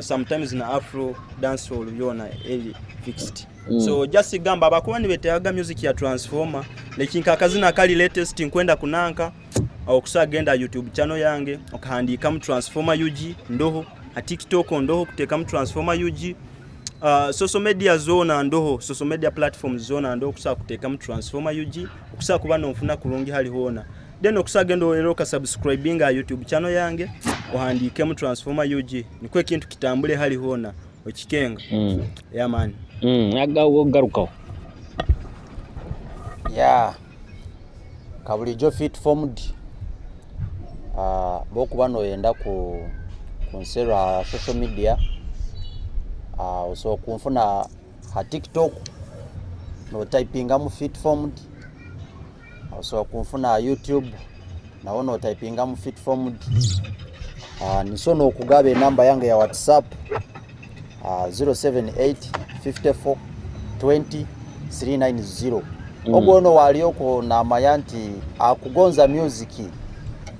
sometimes na afro dancehall, byona eri fixed. So just gamba abakuba nibeteaga music ya Transformer, like nkakazina kali latest nkwenda kunanka okusagenda YouTube channel yange okahandikamu Transformer UG, ndoho ha TikTok, ndoho kutekamu Transformer UG, social media zona ndoho, social media platforms zona ndoho, okusobola kuteekamu Transformer UG okusobola kuba nonfuna kulungi hali hoona. Then okusobola genda era okasubscribinga YouTube channel yange ohandiikemu Transformer UG, nikwo ekintu kitambule hali hoona okikenga. Yeah man. Agarukaho. Yeah. Kabulijo fit formed. Bwokuba noyenda ku kunserra ha social media, osobola kunfuna ha TikTok notypingamu fit formed. Osobola kunfuna ha YouTube naho notypingamu fit formed. Niso nokugaba enamba yange ya WhatsApp 078 54 20 390. Ogwo ono wali okwo namanya nti akugonza music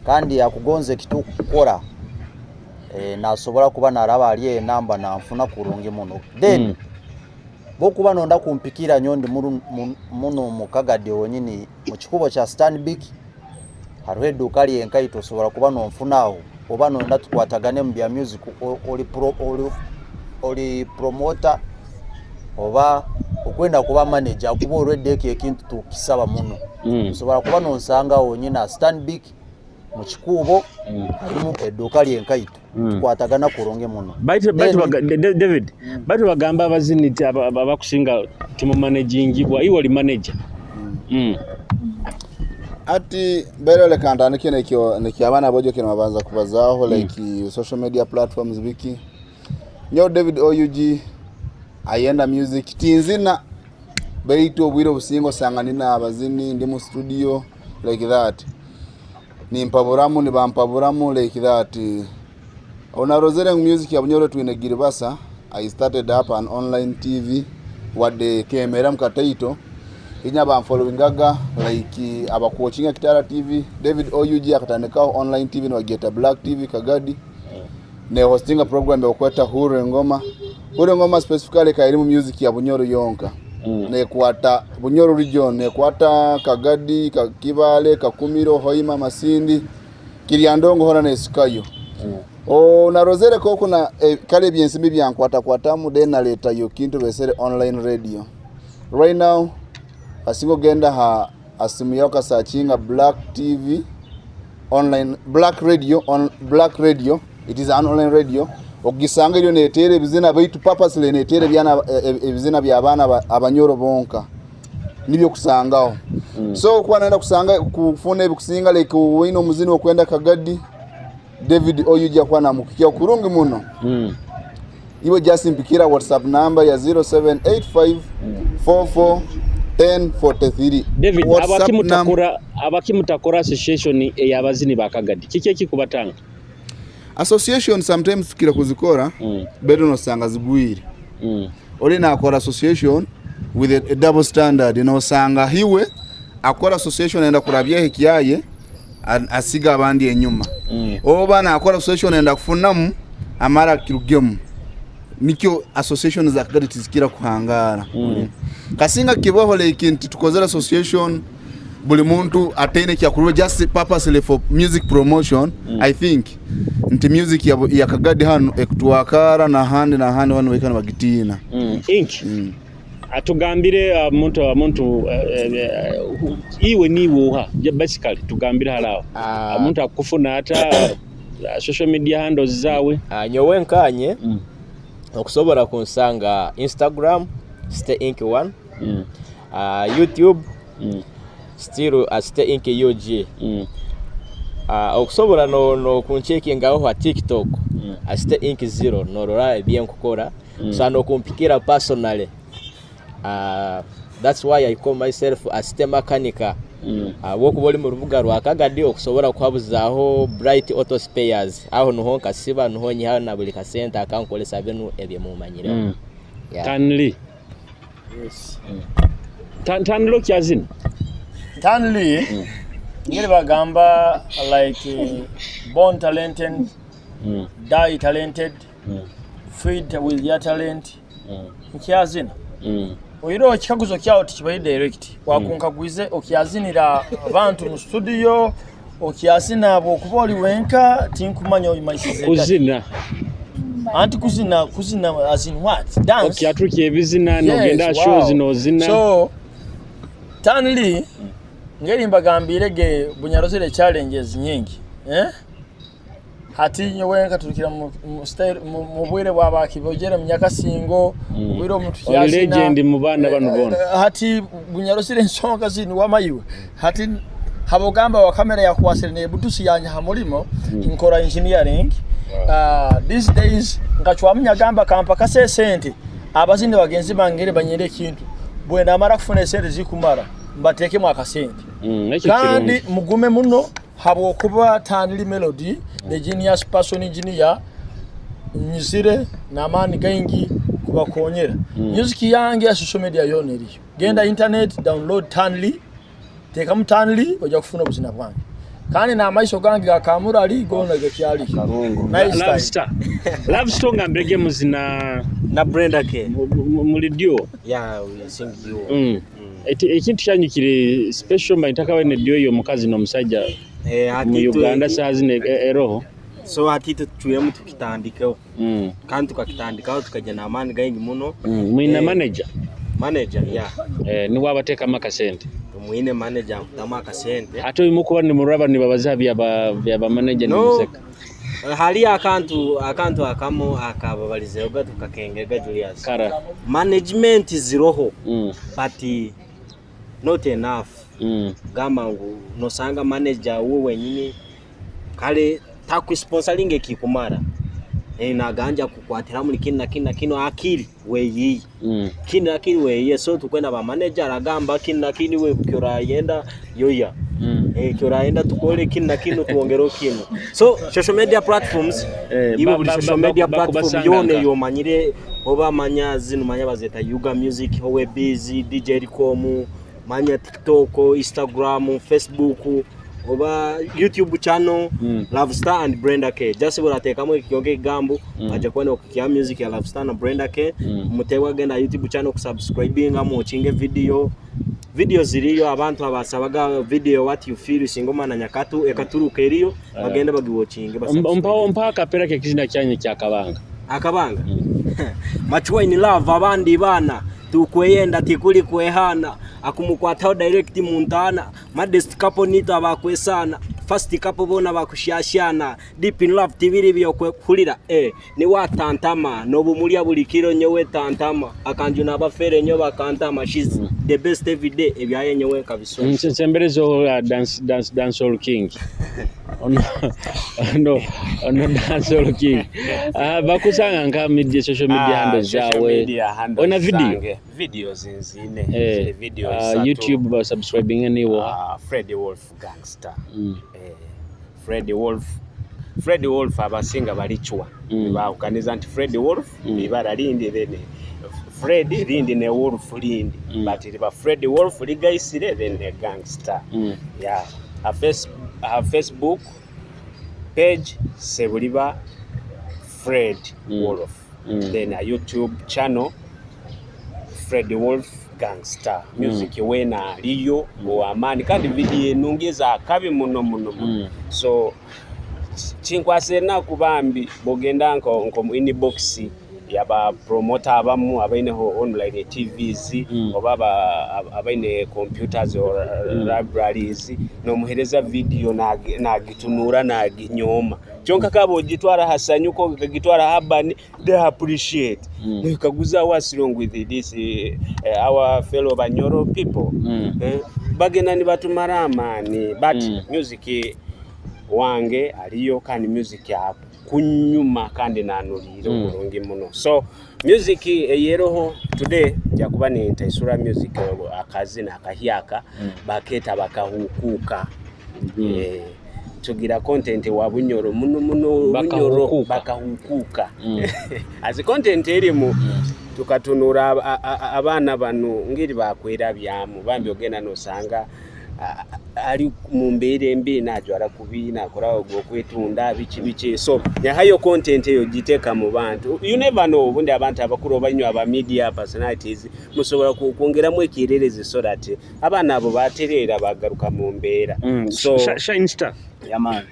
kandi akugonza ekitukukora, nasobora kuba naraba ali enamba nanfuna kurungi muno. Then bokuba nonda kumpikira nyo ndi muno mu Kagadi wonyini mu kikubo kya Stanbic, hariho eduuka lyenkaito osobola kuba nonfunaho, oba nonda tukwatagane mu bya music, oli promoter oba okwenda kuba manager, kuba already ekyo ekintu tukisaba muno. Osobola kuba nonsanga wonyini a Stanbic mu kikuubo, harimu eduuka lyenkaito, tukwatagana kurungi muno. Baitu David, baitu bagamba abazini nti abakusinga timumanagingibwa, iwe oli manager. Ati mbere leka ntandike nekyo nekyo abaana bojo kino babanza kubazaho, like social media platforms biki. Nyo David OUG ayenda music tinzina, baitu obwire obusinga osanga nina abazini, ndi mu studio like that, nimpaburamu nibampaburamu like that. Onarozere ngu music ya Bunyoro twine giribasa. I started up an online TV wadde kemera mukataito inya bamfollowingaga like abakuwatchinga Kitara TV. David OUG akatandikaho online TV nibagyeta Black TV Kagadi, ne hostinga program yokweta Hure Ngoma. Hure Ngoma specifically kairi mu music ya Bunyoro yonka, nekwata Bunyoro region, nekwata Kagadi, Kibale, Kakumiro, Hoima, Masindi, Kiryandongo hona nesikayo. O narozere koko na kale ebyensimbi byankwatakwatamu, then naletayo kintu besere online radio. Right now asinga ogenda ha asimu yako kasearchinga Black TV online, Black Radio on Black Radio, it is an online radio, ogisanga eryo neteera ebizina, baitu purposely neteera ebyana ebizina by'abaana abanyoro bonka nibyo kusangaho. So kuba naenda kusanga kufuna ebikusinga like wine omuzini okwenda Kagadi, David Oyuja kuba namukikia kurungi muno. Iwe just mpikira WhatsApp number ya 0785 44 1043. David, WhatsApp. Abakimutakora association ey'abazini ba Kagadi, kiki ekikubatanga? Association sometimes tukira kuzikora, beto nosanga zigwire. Oli nakora association with a double standard, nosanga hiwe akora association enda kurabya ekiyaye, asiga abandi enyuma, oba nakora association enda kufunamu amara kirugemu. Nikyo association za Kagadi tizikira kuhangara. Kasinga kibaho like nti tukozera association buli muntu ataine kyakurwa, just purposely for music promotion. I think nti music ya Kagadi hano ekutwakara nahandi nahandi bano baikana bagitiina. Ink atugambire muntu iwe niwe uha. Basically tugambire halawo omuntu akufuna ata, social media handles zawe. Nyowe nkanye okusobola kunsanga Instagram Stay Ink 1, YouTube still Stay Ink UG. Okusobola no kuncheckingaho ha TikTok, Stay Ink 0, norora ebyenkukora. So nokumpikira personally. That's why I call myself a city mechanic. Wokuba oli mu rubuga rwa Kagadi okusobola kuhabuzaaho Bright Auto Spares, aho niho nkasiba, niho nyiha na buli kasente akankolesa binu ebyemumanyire. Yeah. Tanli. Yes. Tanli okyazina? Tanli, ngeri bagamba like born talented, die talented, feed with your talent. Nkyazina. Oyiro ekikaguzo kyawo tikibaire direct, wakunkagwize okyazinira abantu mu studio, okyazina bwokuba oli wenka, tinkumanya oyimaisize. Kuzina. Anti kuzina, kuzina as in what? Dance. Okyatuka ebizina nogenda shows nozina. So Tanli, ngeri mbagambire ge bunyarozere challenges nyingi, eh? Hati nyowe nka turukira mu style mu bwire bwa bakibogere mu Nyakasingo, obwire obu Oli tukyazina. legend mu baana banu boona. Hati bunyarosire ensonga zinu wamaiwe. Hati habogamba wa kamera yakwasire nebutusi yanye ha mulimo, nkora engineering. These days nkacwamu nyagamba kampakase esente abazini bagenzi bange banyere ekintu. Bwe namara kufuna esente zikumara mbatekemu akasente. Ekyo Kandi kirungi. Mugume muno habwokuba Tanli Melody the genius person engineer nyizire n'amaani gaingi kubakonyera. Music yange ya social media yoona eriyo. Genda internet download Tanli, teekamu Tanli ojja kufuna obuzina bwange. Kandi n'amaiso gange ga kamurali goona gakyaliyo. Nice Love time. Star. Love Star nga mbege muzina na Brenda K. Muli duo. Yeah, we sing duo. Ekintu kyanyu kiri special mba ntakawe ne duo y'omukazi n'omusajja mu Uganda saa zino eroho. So hati tucwemu tukitandikeho. Kandi tukakitandikaho tukajya n'amaani gaingi muno. Mwine manager? Manager, yeah. Niwe abateekamu akasente? Mwine manager akutamu akasente. Ate oimu kuba nimuraba nibabaza byaba manager No. nimuseka. Hali akantu akamu akababalizehoga tukakengega Julius. Kara. Management ziroho. But not enough. Gamba ngu nosanga manager we wenyini kale takusponsoringa ekikumara. Naganja kukwatira muri kino na kino na kino akili weyiye. Kino akili weyiye, so tukwenda ba manager aragamba kino na kino we kyorayenda yoya. Kyorayenda tukole kino na kino tuongero kino. So social media platforms, iwe buli social media platform kubasanga yone nka. yomanyire oba manya zino manya bazeta Yuga Music, Howe Busy, DJ Rikomu, manya TikTok, Instagram, Facebook, oba YouTube channel, Love Star and Brenda K. Just buratekamo ekiyonge ekigambo, aja kubona okukya music ya Love Star na Brenda K. Mutewa agenda YouTube channel kusubscribinga muwatchinge video. Video ziriyo abantu abasabaga video what you feel singoma na nyakatu ekaturuka eriyo bagenda bagiwatchinge basubscribe. Mpa akapera ke kizina kyanyu kya Kabanga. Akabanga. Machuwa in love abandi bana tukweyenda tikuli kwehana akumukwataho direct muntana modest couple nito abakwesana first couple bona bakushashana deep in love tibiri byo kwekulira ni watantama nobumulya buli kiro nyowe tantama akanju nabafere nyo bakantama she's the best every day ebyaye nyowe kabisa. Nsemberezo dance dancehall king. Ono, ono, ono dancehall king. Bakusanga nka media, social media handles Social zawe. media handles Ona video? zange. Videos nzine. Ziri videos satu. YouTube ba subscribing niwo. Freddy Wolf Gangster. Freddy Wolf. Freddy Wolf abasinga balichwa. Baukaniza nti Freddy Wolf ibara lindi then Fred lindi ne Wolf lindi. But riba Freddy Wolf ligaisire then ne gangster. Yeah. A face, a Facebook page Sebuliba Fred Wolf. Then a YouTube channel Fred Wolf Gangster. Music wena liyo amani kandi video enungeza akabi muno muno muno. So chinkwase na kubambi bogenda nko mu inbox yaba promoter abamu abaineho online TVs oba abaine computers or libraries nomuhereza video nagitunura naginyoma kyonka kabo gitwara hasanyuko gitwara habani they appreciate. Nikaguza what's wrong with this our fellow Banyoro people. Bagenda ni batumara amani but music wange aliyo kandi music ya kunyuma kandi nanulira obulungi muno. So music eyeroho today njakuba ni ntaisura music akazina akahyaka baketa bakahukuka. Tugira content wa Bunyoro muno muno Bunyoro Bakahukuka. bakahukuka. As content erimu tukatunura abaana bano ngeri bakwera byamu bambi ogenda nosanga ali mu mbeera embi najwala kubi nakola okwetunda biki biki. So nyahayo content eyo giteeka mu bantu. You never know obundi abantu abakulu oba aba media personalities musobola kwongeramu ekyererezi so that abaana abo batereera bagaruka mu mbeera. So Shine Star. Yeah, man.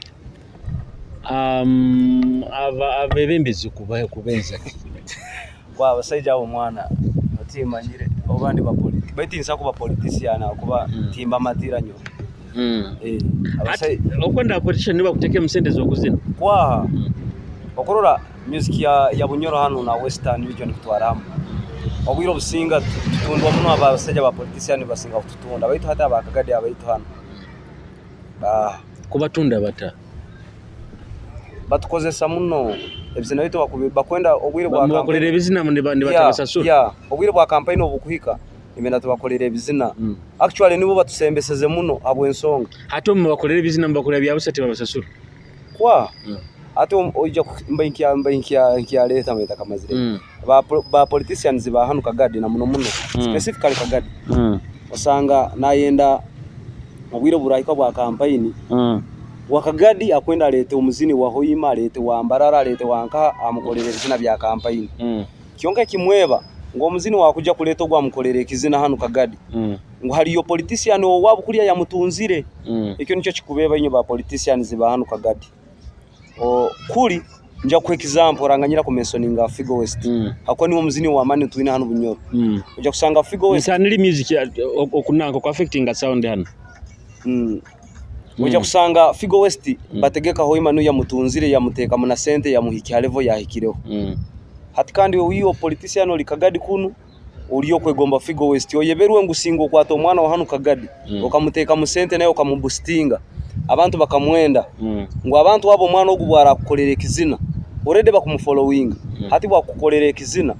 Abebembezi kubenza. Kwa abasajja abo mwana otimanyire oba ndi ba baitu nsa kuba politician akuba timba matira nyo. Eh, Hati okwenda politician nibo bakuteekemu sente z'okuzina? Kwaha okurora music ya Bunyoro hanu na Western region kutwara hamu obwire obusinga tutundwa muno abasaija ba politician basinga kututunda baitu hati aba Kagadi abaitu hanu Kubatunda bata? Batukozesa muno ebizina byaitu bakwenda obwire bwa Mubakolera ebizina nibatabasasura? Yeah, obwire bwa campaign obukuhika nibenda tubakolere ebizina. Actually nibo batusembeseze muno habw'ensonga. Hati obu mubakolera ebizina mubakolera bya busa tibabasasura? Kwa hati oija mba nkyaleeta mba ntakamazire. Ba politicians ba hanu Kagadi na muno muno specifically Kagadi osanga nayenda obwire oburahika bwa kampeyini wa Kagadi akwenda aleete omuzini wa Hoima, aleete wa Mbarara, aleete wa nkaha amukolere ebizina bya kampeyini. Kyonka ekimweba ngu omuzini owakuja kuleeta ogu amukolere ekizina hanu Kagadi ngu hariyo politician owaabo kuriya yamutunzire. Ekyo nikyo kikubeeba inywe ba politicians ba hanu Kagadi. Kuri nja kukuha example oranganyira ku mentioninga Figo West ahakuba niwe omuzini ow'amaani twine hanu Bunyoro. Oija kushanga Figo West. Nsaniri music okunanka oku affectinga sound hanu. Oija kushanga Figo West Bategeka Hoima niwe yamutunzire yamuteekamu na sente yamuhikya ha level yahikireho. Hati kandi iwe politician ori Kagadi kunu ori okwegomba Figo West oyeberwe ngu singa okwata omwana wa hanu Kagadi okamuteekamu sente nawe okamubusitinga abantu bakamwenda ngu abantu abo omwana ogu bwarakukorera ekizina already bakumufolowinga hati bwakukorera ekizina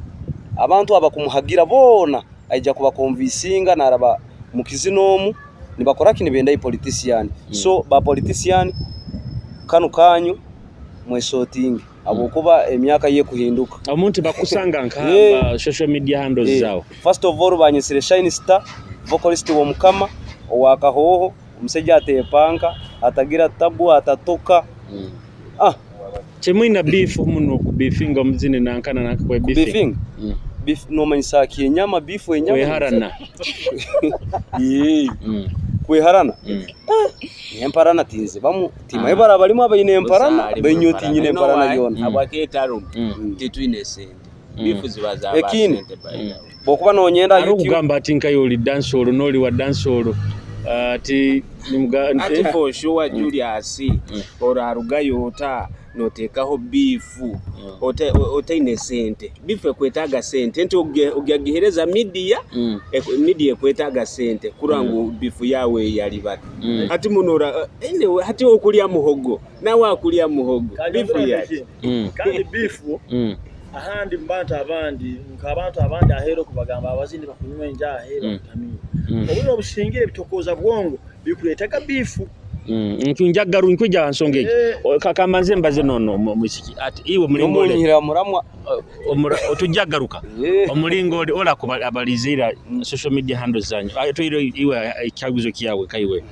abantu abakumuhagira boona aija kubakonvisinga naraba mukizina omu nibakora ki nibenda politician so ba politician kanu kanyu mwesotinge. Habwokuba emyaka yo ekuhinduka. Omuntu bakusanga nkaha ba social media handles zawe? First of all banyesire Shine Star, vocalist w'Omukama, owa Kahooho, omusaija atepanka, atagira tabu, atatoka. Ah! Timwine beef muno kubifinga omuzini nanka na nanka kwe beefing? Kubifinga? Beef nomanyisa ki enyama beef enyama? Kweharana. Kweharana? Emparana tinzibamu. Timaye baraba barimu abaine emparana, bainyowe tinyine emparana yoona. Habwaki etarumu? Titwine sente. Bifu ziba za ba Ekindi, sente by the way. bw'okuba noonyenda Hariho YouTube, okugamba ati nkaye ori dancehall n'ori wa dancehall ati nimuga Ati for sure Julius orarugayo ota notekaho bifu otaine sente. Bifu ekwetaaga sente nti ogihereza media, media ekwetaaga sente kurora ngu bifu yawe yalibata. Hati muno ora anyway hati okulya muhogo nawe akulya muhogo bifu yaki. Kandi bifu ahandi mu bantu abandi nk'abantu abandi aheeru oku bagamba abazini bakunywa enjaaha bakutamiire. Obwire obusingire ebitokooza bwongo bikuleetaga bifu. Nkyagaru nkwija ha nsonga egi. Kambanze mbaze nono omwisiki ati iwe omulingo ole nomunyihira ha muramwa. Tujja kugaruka omulingo oli ola abalize ira social media handles zanyu toire iwe ekikaguzo kyawe kaiwe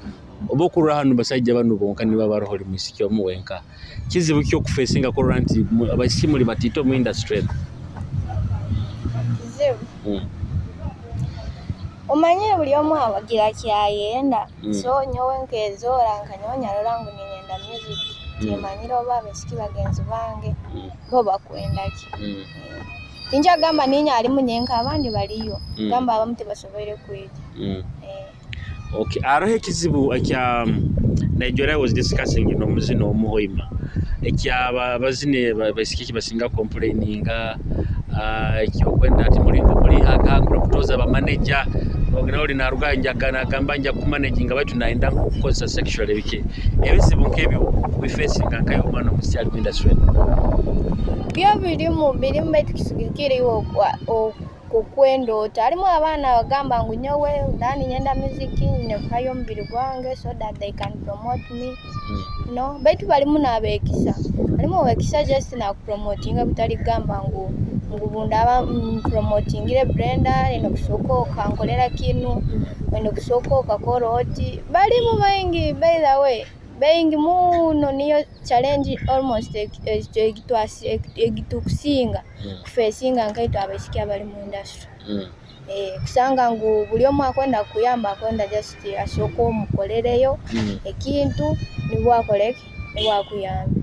oba okurora hanu basaija banu bonka nibo baroho oli mwisiki omu wenka kizibu ki okufesinga kurora nti abaisiki muli batiito omu industry enu? Kizibu. Omanyire buli omu awagira kyayenda so nyowe nkezoora nka nyowe nyarora ngu ninyenda music timanyire oba abaisiki bagenzi bange bo bakwenda ki. Tinkya kugamba ninye harimu nyenka abandi bariyo gamba abamu tibasoboire kwija. Okay, haroho ekizibu ekya Nigeria I was discussing n'omuzini omu Hoima ekya abazini abaisiki ekibasinga complaininga ekyokwenda ati mulingo muli hagahagura kutoza ba manager ogenda oli naruga njaga nagamba nja kumanaginga baitu nayenda nkukukozesa sexually biki ebizibu nk'ebyo kubifacinga nkayo omwana omusiki ali mu industry. Byo birimu birimu baitu kisigikira iwe okwenda ota. Harimu abaana abagamba ngu nyowe ndaba ninyenda music nyine kuhayo omubiri gwange so that they can promote me no baitu barimu n'abekisa. Harimu owekisa just nakupromotinga kutari kugamba ngu obundaba mpromotingire Brenda oine kusooka okankorera kinu, oine kusooka okakora oti. Barimu baingi by the way baingi muno niyo challenge almost eitukusinga kufesinga nkaitwe abaisiki abari mu industry. Kusanga ngu buri omwe akwenda kukuyamba akwenda just asooke omukorereyo ekintu nibwo akoreki nibwo akuyambe.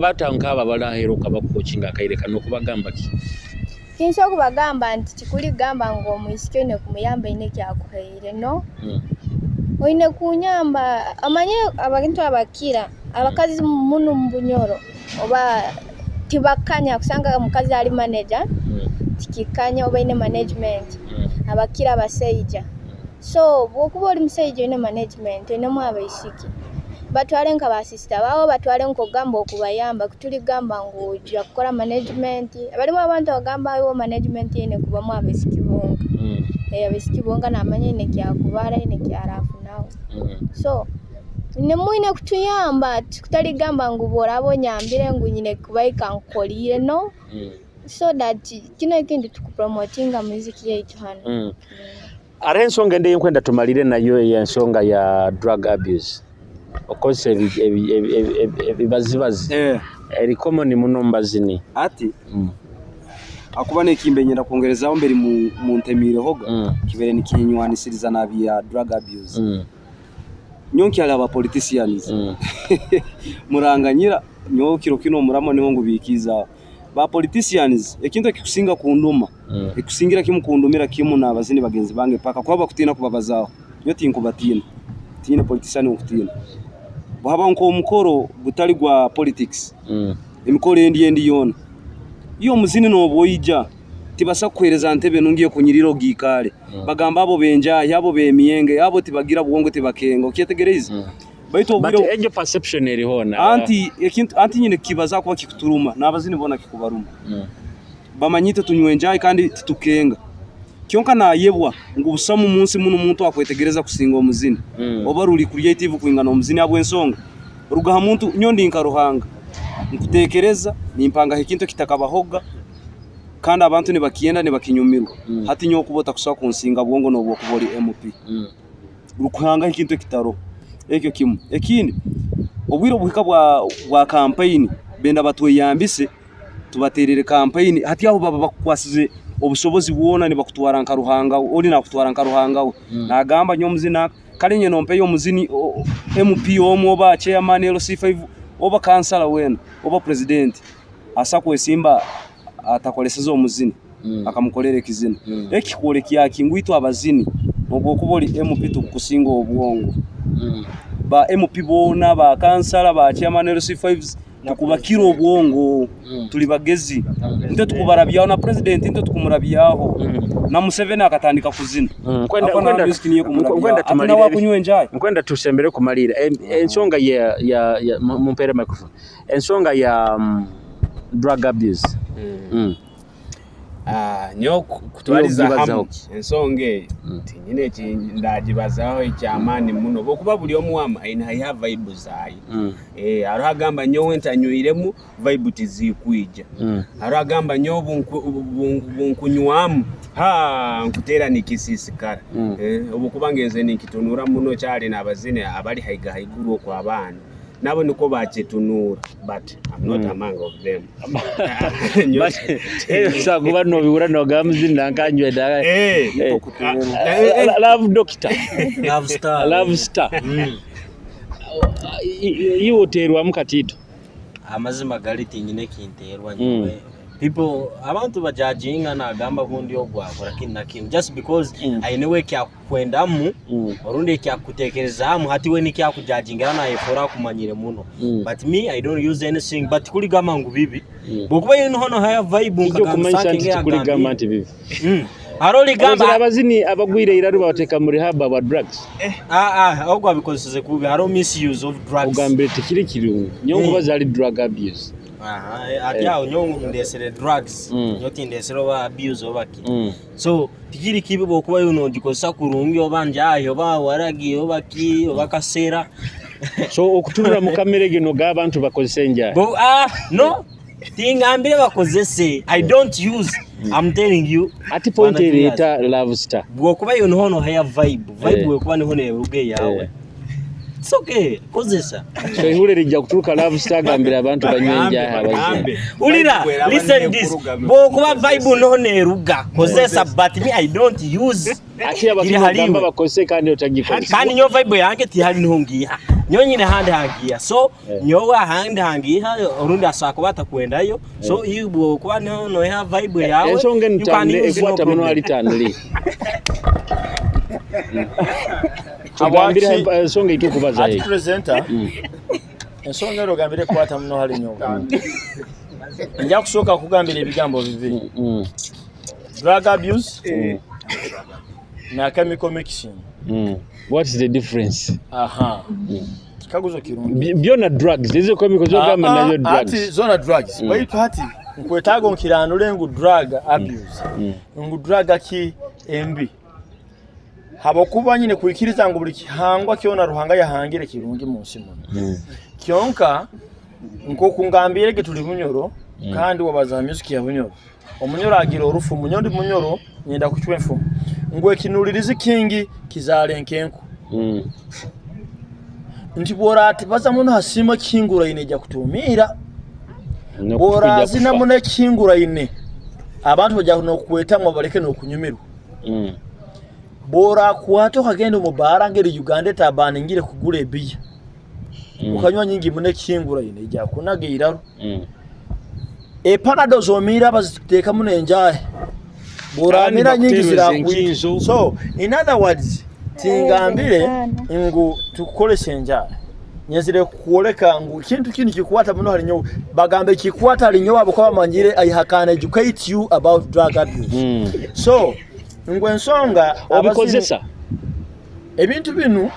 Bata nk'abo abari aheeru okabakokinga akaire kanu okubagamba ki? Tinsobola kubagamba nti tikuri kugamba ngu omwisiki oine kumuyamba haine eki akuhaire no. Oine kunyamba omanye abantu abakira abakazi munu mu Bunyoro oba tibakanya kusanga omukazi ali manager tikikanya oba aine management abakira abasaija. So obwokuba oli musaija oine management oinemu abaisiki batwale nka ba sister baawe obatwale nk'ogamba okubayamba tituri gamba ngu oija kukora management barimu abantu abagamba iwe management eine kubamu abaisiki bonka, abaisiki bonka namanya aine eki akubara aine eki arafunaho. So mwine kutuyamba kutari kugamba ngu obu oraaba onyambire ngu nyine kuba nkukoriire no, so that kinu ekindi tukupromotinga music yaitu hanu. Hariho ensonga endi eyinkwenda tumalire nayo ey'ensonga ya drug abuse okukozesa ebibazibazi eri common muno omu bazini. Hati ahakuba n'ekimbe niinyenda kwongerezaho mbere muntemiirehoga kibaire nikinywanisiriza n'abya drug abuse. Nyowe nkyali aba politicians muranganyira nyowe kiro kinu omuramwa niho ngubiikiize aho. Ba politicians ekintu ekikusinga kunduma, ekikusingira kimu kundumira kimu n'abazini bagenzi bange paka kuba bakutiina kubabazaaho. Nyowe tinkubatiina, tinyine politician ou nkutiina. Bw'habaho nk'omukoro gutali gwa politics, emikoro endi endi yoona, iwe omuzini nooba oija, tibasobola kukuheereza ntebe nungi ekunyirire ogiikaale. Bagamba abo b'enjaahi, abo b'emyenge, abo tibagira bwongo tibakenga, okyetegereize? Baitu But obwire egyo perception eriho na anti ekintu anti nyine kukibaza kuba kikuturuma n'abazini boona kikubaruma. Bamanya itwe tunywa enjaahi kandi titukenga. Kyonka nayebwa ngu busamu omunsi munu omuntu akwetegereza kusinga omuzini. Oba ruri creative kwingana omuzini ahabw'ensonga ruga aha muntu nyowe ndi nka Ruhanga nkutekereza nimpangaho ekintu ekitakabahoga kandi abantu nibakyenda nibakinyumirwa. Hati nyowe kuba otakusobola kunsinga bwongo nobu okuba ori MP. Rukuhangaho ekintu ekitaroho. Ekyo kimu. Ekindi, obwire obuhika bwa kampeyini benda batweyambise tubateerere kampeyini. Hati aho baba bakukwasize obusobozi bwona nibakutwara nka Ruhanga we, ori nakutwara nka Ruhanga we. Nagamba nyowe omuzini aka, kare nyowe nompeyo omuzini MP omwe oba chairman LC5 oba kansara weena oba purezidenti asobola kwesimba atakoleseze omuzini akamukolera ekizina. Eki kikwolekya ki? Ngu itwe abazini obu okuba ori MP tukukusinga obwongo. Ba MP boona, ba kansara, ba chairman LC5s tukubakira obwongo, turi bagezi. Nitwe tukubarabyaho na president nitwe tukumurabyaho. Na Museveni akatandika kuzina. Ahakuba na music niyo ekumurabyaho. Ati nawe akunywa enjayi. Nkwenda tusembere kumalira ensonga ya mumpeere microphone. Ensonga ya drug abuse. Nyowe kutwariza hamu ensonga eyo tinyine eki ndagibazaho eky'amaani muno habwokuba buri omwe aine haihi vibe zaaye. Hariho agamba nyowe ntanywiremu vibe tizikwija, hariho agamba nyowe obu nkunywamu nkuteera nikisiisikara. Habwokuba ngenzire ninkitunuura muno kyali n'abazini abari haiga haiguru okwo abaana. Nabo nikwo bakyetunuura but I'm not among of them. Osobola kuba nobihurra nogamba muzini nanka nywere Love doctor. Love star. Love star. Iwe oteerwamu katiito. Amazima gari tinyine ekinteerwa nyowe. People abantu bajajinga nagamba gundi ogu akora kinu na kinu just because aine we ekyakukwendamu orundi ekyakukutekerezaamu hati we nikyo akujajingira nayefoora akumanyire muno. But me I don't use anything but kurigamba ngu bibi bwokuba iwe niho nohayo vibe Ekyokumanyisa nti tikurigamba nti bibi. Hariho origamba Ozira abazini abagwire eiraru babateeka mu rehab aba drugs. Ogu abikozeseze kubi hariho misuse of drugs. Ogambire tikiri kirungi. Nyowe nkubaza hali drug abuse. Hati aho nyowe ndesere drugs nyowe tindesere oba abuse oba ki. So tikiri kibi bwokuba iwe nogikozesa kurungi oba njahi oba waragi oba ki oba kasera. So okutunura mu kamera egyo nogamba abantu bakozese enjahi? No tingambire bakozese I don't use I'm telling you. Hati point ereeta love star. Bwokuba iwe niho nohayo vibe, vibe bwekuba niho neruga eyawe. It's okay, kozesa. So ihurire rijja kuturuka love star agambire abantu banywe enjahi abazini. Hulira, listen this. Bwokuba vibe niho neruga, kozesa but me I don't use. Ate Iri hali abatumugamba iwe. bakozese kandi otagikozesa. Kandi nyowe vibe yange tihali niho ngiiha. Nyowe nyine ahandi hangiiha. So nyowe ahandi hangiiha orundi asobola kuba atakwendayo. So iwe bwokuba niho noiha vibe yawe, Ensonga enu you can Tanle use no ekwata muno problem. hali Tanle. Tugambire ensonga eitukubaza. Ati presenter, ensonga ero ogambire kwata muno hali nyowe. Nja kusooka kugambira ebigambo bibiri. Drug abuse na chemical mixing. What is the difference? Aha. Kikaguzo kirungi. Byona drugs. Ezo chemicals zogamba Ah, ah, nazo drugs. Ati zona drugs. Baitu hati nkwetaaga onkiranule ngu drug abuse. Ngu drug ki embi. Habwokuba nyine kwikiriza ngu buli kihangwa kyona Ruhanga yahangire kirungi mu nsi muno. Kyonka nk'oku ngambire ge tuli Bunyoro kandi wabaza music ya Bunyoro. Omunyoro agira orufu, munyo ndi Munyoro nyenda kucwa enfumu. Ngu ekinulirizi kingi kizaara enkenku. Nti bw'oratibaza muno ha simu ekihinguraine ejja kutuumiira. Bw'orazina muno ekihinguraine abantu bajja n'okukwetamwa baleke n'okunyumirwa. Bw'orakwata okagenda omu baara ngeri Uganda etabaningire kugura ebiya, okanywa nyingi muno ekihinguraine ejja kukunaga eiraro. Epanado zomiire baziteekamu n'enjaahi, bw'oramira nyingi zirakwita. So in other words, tingambire ngu tukukozesa enjaahi, nyenzire kukwoleka ngu ekintu kinu nikikwata muno hali nyowe. Bagamba ekikwata hali nyowe habwokuba bamanyire I can educate you about drug abuse. So ngu ensonga obikozesa ebintu binu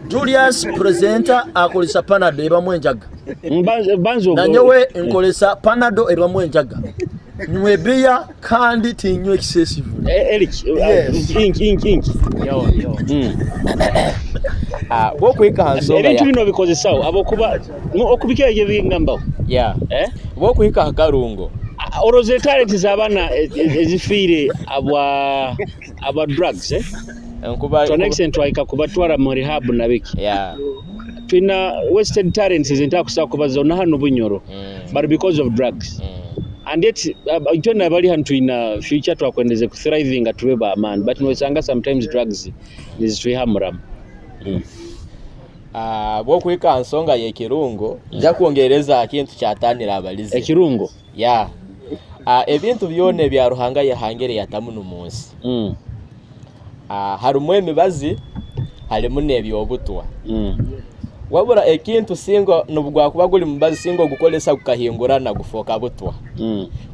Julius presenter akozesa panado ebamu enjaga. Nanyowe nkozesa panado ebamu enjaga. Nywa ebiya kandi tinywa excessive. Eric, Yes. ink ink ink. Yo, yo. Ah, bwokuhika ha nsonga Ebintu ya bino obikozesaho habwokuba okubikira ebyo bingambaho. Yeah. Eh? Bwokuhika ha karungo. Oroze talent z'abaana ezifiire abwa drugs, eh? Nkuba To an extent twahika kubatwara mu rehab na biki. Yeah. Twina wasted talents ezintakusobola kubaza na hanu Bunyoro. But because of drugs. And yet itwena bali hanu twina future twakwendeze ku thriving tube ba man, but nosanga sometimes drugs nizitwiha muramu. Ah, bwokuhika ha nsonga y'ekirungo nja kwongereza ha kintu kyatanira abalize. Ekirungo? Yeah. Ah, ebintu byona ebya Ruhanga yahangire yatamu mu nsi. Ah, harimu emibazi, harimu n'ebyobutwa. Wabura ekintu singa nobugwakuba guri mubazi singa ogukoresa gukahingurana gufooka butwa.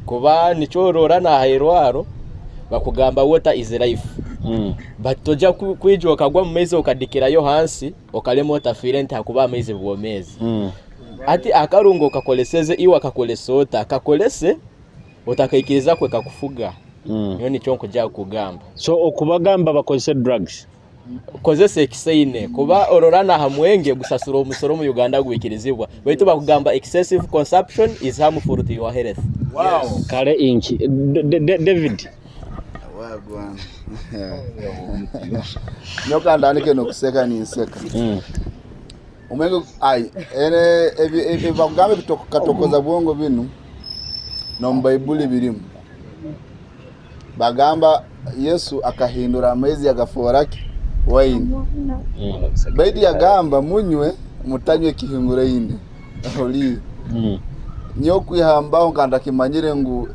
Kuba nikyo orora n'aha irwaro bakugamba water is life. But tojya kwija okagwa omu maizi okadikirayo hansi okarema otafiire nti hakuba amaizi bwomeezi. Hati akarungo okakoreseze iwe akakoresa ota? Kakorese otakaikiriza kwe kakufuga. Nyowe nikyo nkujya kukugamba. So okubagamba bakozese drugs? Kozesa ekisaine kuba orora n'aha mwenge gusasura omusoro omu Uganda gwikirizibwa baitu bakugamba excessive consumption is harmful to your health. Wow. Kale inki David. Wagwan. Nyoka ndandike nokuseka ninseka. Omwenge ai ene ebi bakugamba katokoza bwongo binu n'omu Baibuli birimu. Bagamba Yesu akahindura amaizi yagafoora ki? Waini. Baitu yagamba munywe mutanywe ekihinguraine. Oli. Nyowe kwihambaho nka ntakimanyire ngu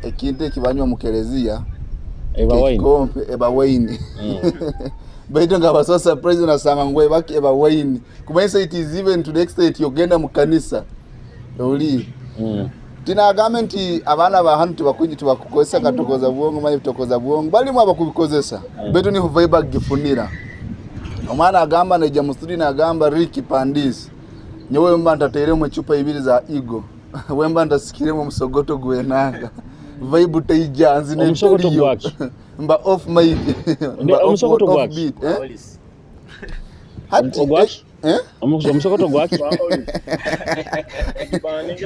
ekintu eki banywa omu kereziya Eba waini. ekikompe eba waini. Baitu nkaba so surprised nasanga ngu eba ki? Eba waini. Kumanyisa it is even to the extent yogenda mu kanisa. Oli. Tinagambe nti abaana ba hanu tibakunyi tibakukozesa katokoza bwongo manye bitokoza bwongo balimu abakubikozesa baitu niho vibe agifunira. Omwana agamba naija mu studio nagamba Ricky Pandis nyowe mba ntateiremu ecupa ibiri za Eagle wemba ntasikiremu omusogoto gwenanga vibe teija nzina Omusogoto ebitaliyo. gwaki? Mba off mic. Mba off, Omusogoto off gwaki? beat, eh? Hati, Ogwaki? eh? Omusogoto gwaki?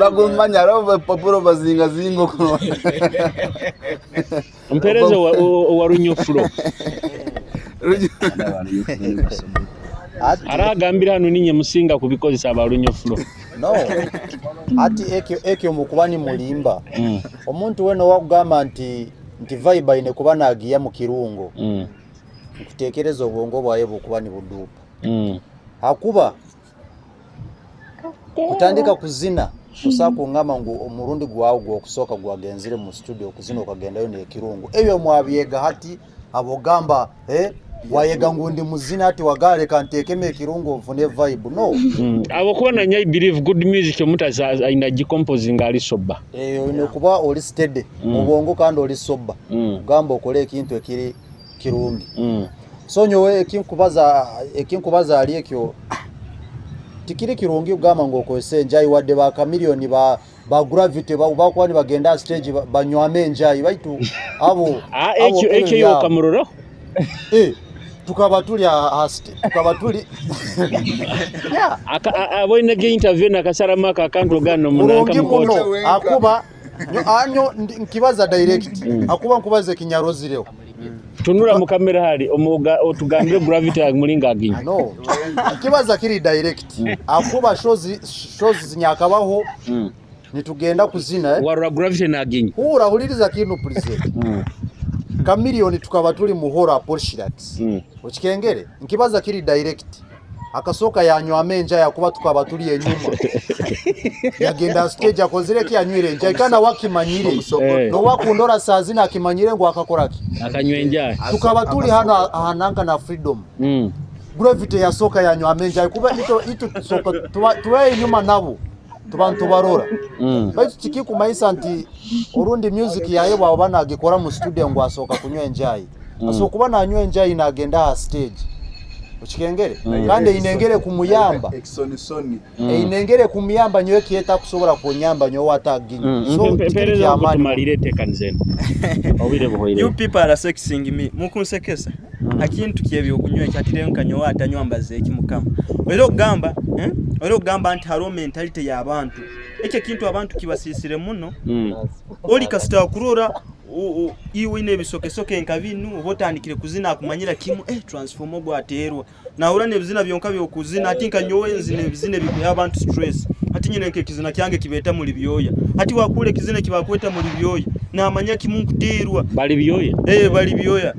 Bagumanya hariho obupapura bazingazinga okwo. Mpereze owa Runyofuro. Aragambira hanu ninye musinga kubikozesa aba Runyofuro. No. Ati ekyo mukuba ni mulimba. Omuntu wena owakugamba nti vibe aine kuba nagiya mu kirungo. Nkutekereza obwongo bwawe bukuba ni budupa. Hakuba kutandika kuzina kusa kungamba ngu omurundi gwawe gwokusooka gwagenzire mu studio kuzina okagendayo n'ekirungo. Ebyo mwabyega hati abogamba Wayega ngu ndi muzini hati wagamba reka nteekemu ekirungo nfune vibe no. Habwokuba nanye I believe good music omuntu aine agicomposinga ali sober. Oine kuba ori steady mubwongo kandi ori sober kugamba okore ekintu ekiri kirungi. So nyowe ekinkubaza ekinkubaza ahari ekyo tikiri kirungi kugamba ngu okozese enjayi wadde ba Chameleone ba ba Gravity bakuba nibagenda aha stage banywamu enjayi baitu abo Ah, abo ekyo ebyo ekyo iwe byabo. okamuroraho? Eh, tukaba turi aha tukaba turi yeah. Aka- a- aboine ge interview nakasaramu ako akantu ogana omunanka Kurungi mukooti. muno akuba nyo, anyo ndi- nkibaza direct akuba nkubaza ekinyarozireho. Tunura mu kamera hari omuga otugambire Gravity mulinga aginywa. No, nkibaza kiri direct akuba shows shows zinyakabaho nitugenda kuzina eh? Warora Gravity naginywa. Hura huliriza kinu present. Chameleone tukaba turi muhora Apolloshirat. Okikengere nkibaza kiri direct. Akasoka yanywa amenja yakuba tukaba turi enyuma. Yagenda stage akozire ki yanywire enjayi kana wakimanyire. No wakundora saa zina akimanyire ngu akakora ki. Akanywa enjayi. Tukaba turi hano ahananka na Freedom. Gravity yasoka yanywa amenja kuba ito ito tusoka tuba tuba enyuma nabo. Tuba nitubarora. Baitu tikikumaisa nti orundi music yaye bwaba nagikora mu studio ngu asoka kunywa enjayi. Asobola kuba nanywa enjayi nagenda aha stage. Okikengere? Kandi einengere kumuyamba. Ekisonisoni. Einengere kumuyamba nyowe kyeta kusobora kunyamba nyowe ataginywa. So tikiri Mpereza kyamaani. okutumalira enteekaniza eno. Obwire buhweireyo. You people are sexing me. Mukunsekesa. Akintu kyebyokunywa ekyo ati rero nkanyowe atanywa mbaze eki mukama. Era okugamba, eh? Era okugamba nti hariho mentality y'abantu. Ekyo ekintu abantu kibasiisire muno. Ori kasita akurora iwe oine ebisokesoke nka binu oba otandikire kuzina akumanyira kimu eh, transformer ogu ateerwa. Nahurra n'ebizina byonka by'okuzina hati nka nyowe nzina ebizina ebikwiha abantu stress. Hati nyine nk'ekizina kyange ekibeeta Muli Byoya. Hati wakuhurra ekizina eki bakweta Muli Byoya, namanya kimu nkuteerwa. Bali Byoya? Eh, Bali Byoya.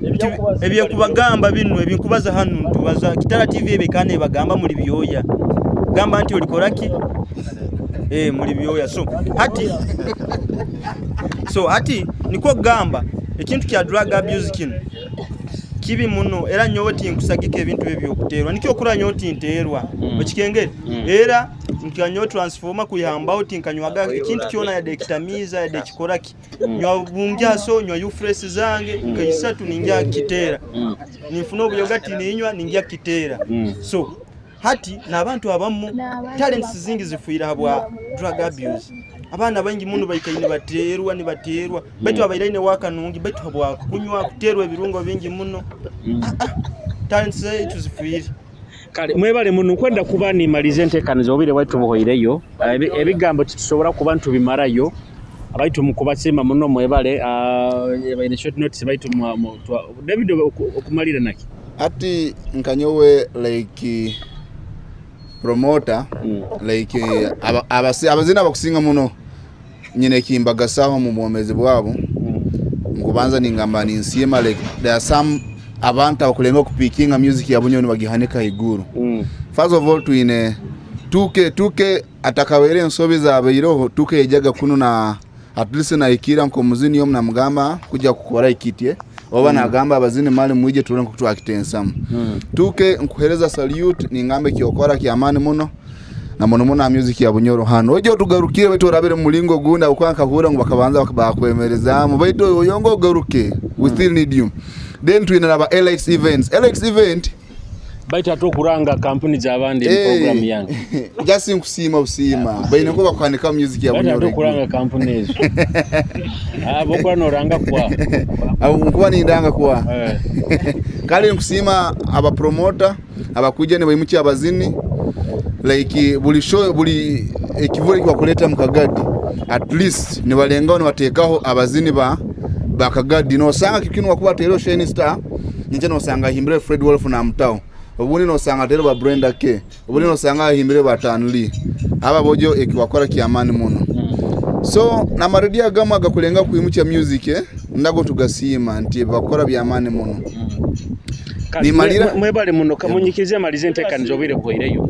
Ebyenkubagamba binu, ebinkubaza hanu ntubaza Kitara TV ebekaba nebagamba Muli Byoya. Gamba nti olikora ki? Eh, Muli Byoya. So hati so hati nikwo kugamba ekintu kya drug abuse kinu kibi muno era nyowe tinkusagika ebintu ebi ebyokuteerwa nikyo okura nyowe tinteerwa okikengere era nka nyowe transformer kwihambaho tinkanywaga ekintu kyona yadde ekitamiiza yadde ekikora ki nywa bungyaso nywa ufresh zange nka isatu ningya kiteera ninfuna obuyogati ninywa ningya kiteera so hati n'abantu abamu talents zingi zifiire habwa drug abuse. Abaana baingi muno baikaire nibateerwa nibateerwa baitu abaire aine waaka nungi baitu habwa kunywa kuteerwa ebirungo bingi muno talents zaitu zifiire. Kale mwebale muno nkwenda kuba nimaliza entekaniza obwire bwaitu buhoireyo ebigambo titusobora kuba ntubimarayo baitu mukubasiima muno mwebale ebaire short notice baitu David okumalira naki? Hati nka nyowe like promoter like abazini abakusinga muno nyine ekimbagasaho omu bwomezi bwabo. Nkubanza ningamba ninsiima like there are some abantu abakulenga okupikinga music ya Bunyoro nibagihanika haiguru. First of all twine 2K, 2K atakabaire ensobi ezabaireho 2K yaijaga kunu na at least nahikirra nk'omuzini omu namugamba kujja kukora ekitye oba nagamba abazini mali mwije turole nk'oku twakitensamu. 2K nkuhereza salute ningamba ekyokora ky'amaani muno na muno muno ha music ya Bunyoro hanu. Oije otugarukire baitu orabire mu mulingo ogundi habwokuba nkahurra ngu bakabanza bakwemerezaamu baitu oyonge ogaruke we still need you. Then twine naba Elites Events. Elites Event Baitu ate okuranga kampuni z'abandi mu program yange. Just nkusiima busiima. Baine nko bakuhanika music ya Baitu ate Bunyoro. okuranga kampuni ezo. Ahabw'okuba noranga kwa. Abo nkuba nindanga kwa. Kale nkusiima aba promoter abakwija nibaimukya abazini like buli show buli ekivule ekibakuleeta mu Kagadi at least nibalengaho nibateekaho abazini ba ba Kagadi nosanga kinu wakuba ataireho Shine Star Nyenkya nosanga ahimbire Fred Wolf namutaho, obundi nosanga ataireho ba Brenda K, obundi nosanga ahimbire ba Tan Lee. Abo abojo eki bakora kyamaani muno. So n'amarediyo agamwe agakulengaho kwimukya music nago tugasiima nti ebi bakukora byamaani muno. Kale, Nimalira mwebale muno kamunyikirize malize entekaniza obwire buhweireyo.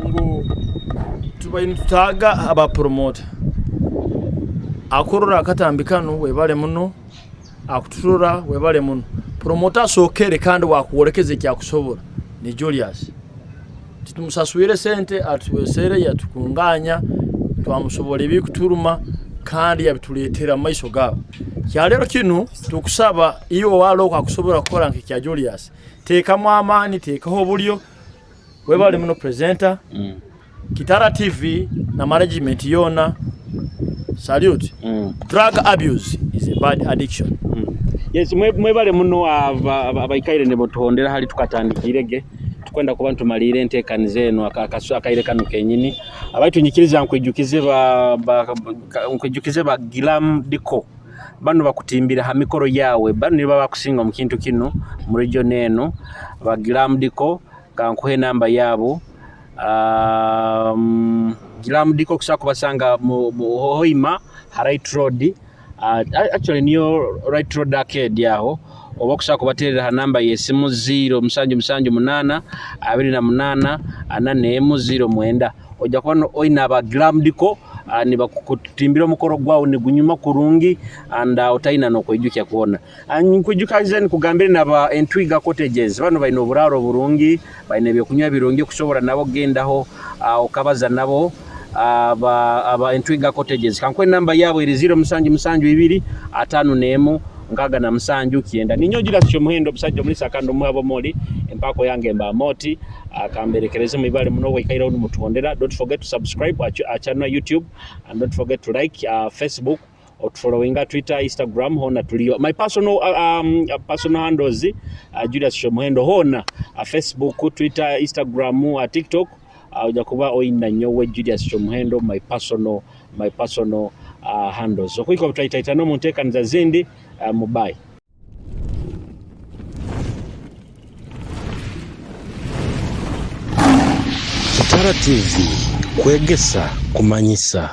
Ngu tubaire nitutaaga aba promoter. Akurora akatambi kanu webale muno. Akuturora webale muno. Promoter asookere kandi wakwolekeza ekyakusobora ni Julius. Titumusaswire sente atuwesere yatukunganya twamusobora ebikuturuma kandi yabituletera mu maiso gawe. Kyalero kinu tukusaba iwe owalooko akusobora kukora nk'ekya Julius, teekamu amaani, teekaho obulyo. Webale muno presenter. Kitara TV na management yoona salute. Drug abuse is a bad addiction. Yes, mwebale muno abaikaire nibotuhondera hali tukatandikire ge tukwenda kuba ntumaliire entekaniza eno akaire kanu kenyini. Abaitu nyikiriza nkwijukize ba Gilam Diko banu bakutimbira ha mikoro yawe, banu nibo bakusinga omu kintu kinu mu region eno. Ba Gilam Diko kankuhe enamba yabo. Gilam Diko okusobola kubasanga mu Hoima ha Right Road, actually niyo Right Road Arcade aho, oba okusobola kubaterera ha namba y'esimu 0 7 7 8 28 41 09. Ojja kuba oine aba Glam Diko nibakutimbira omukoro gwawe nigunyuma kurungi and otaina n'okweijukya kwona. Nkwijukaze nikugambire naba Entwiga Cottages, banu baine oburaaro burungi, baine ebyokunywa birungi okusobora nabo kugendaho okabaza nabo aba Entwiga Cottages. Kankuhe enamba yabo eri 0 7 7 2 51 67 9. Ninyowe Julius Kyomuhendo, omusajja omulisa kandi omuha ab'omuli empako yange mba moti. Kamberekereze mwibale muno waikaireho nimutuhondera. Don't forget to subscribe our channel YouTube and don't forget to like Facebook, otufollowinga Twitter, Instagram, hona tuliyo. My personal handles, Julius Kyomuhendo hona, Facebook, Twitter, Instagram, TikTok, ojja kuba oina nyowe Julius Kyomuhendo, my personal handles. Okuhika obutwaitaitana omu nteekaniza zindi, mubayi. Kitara TV, kwegesa, kumanyisa.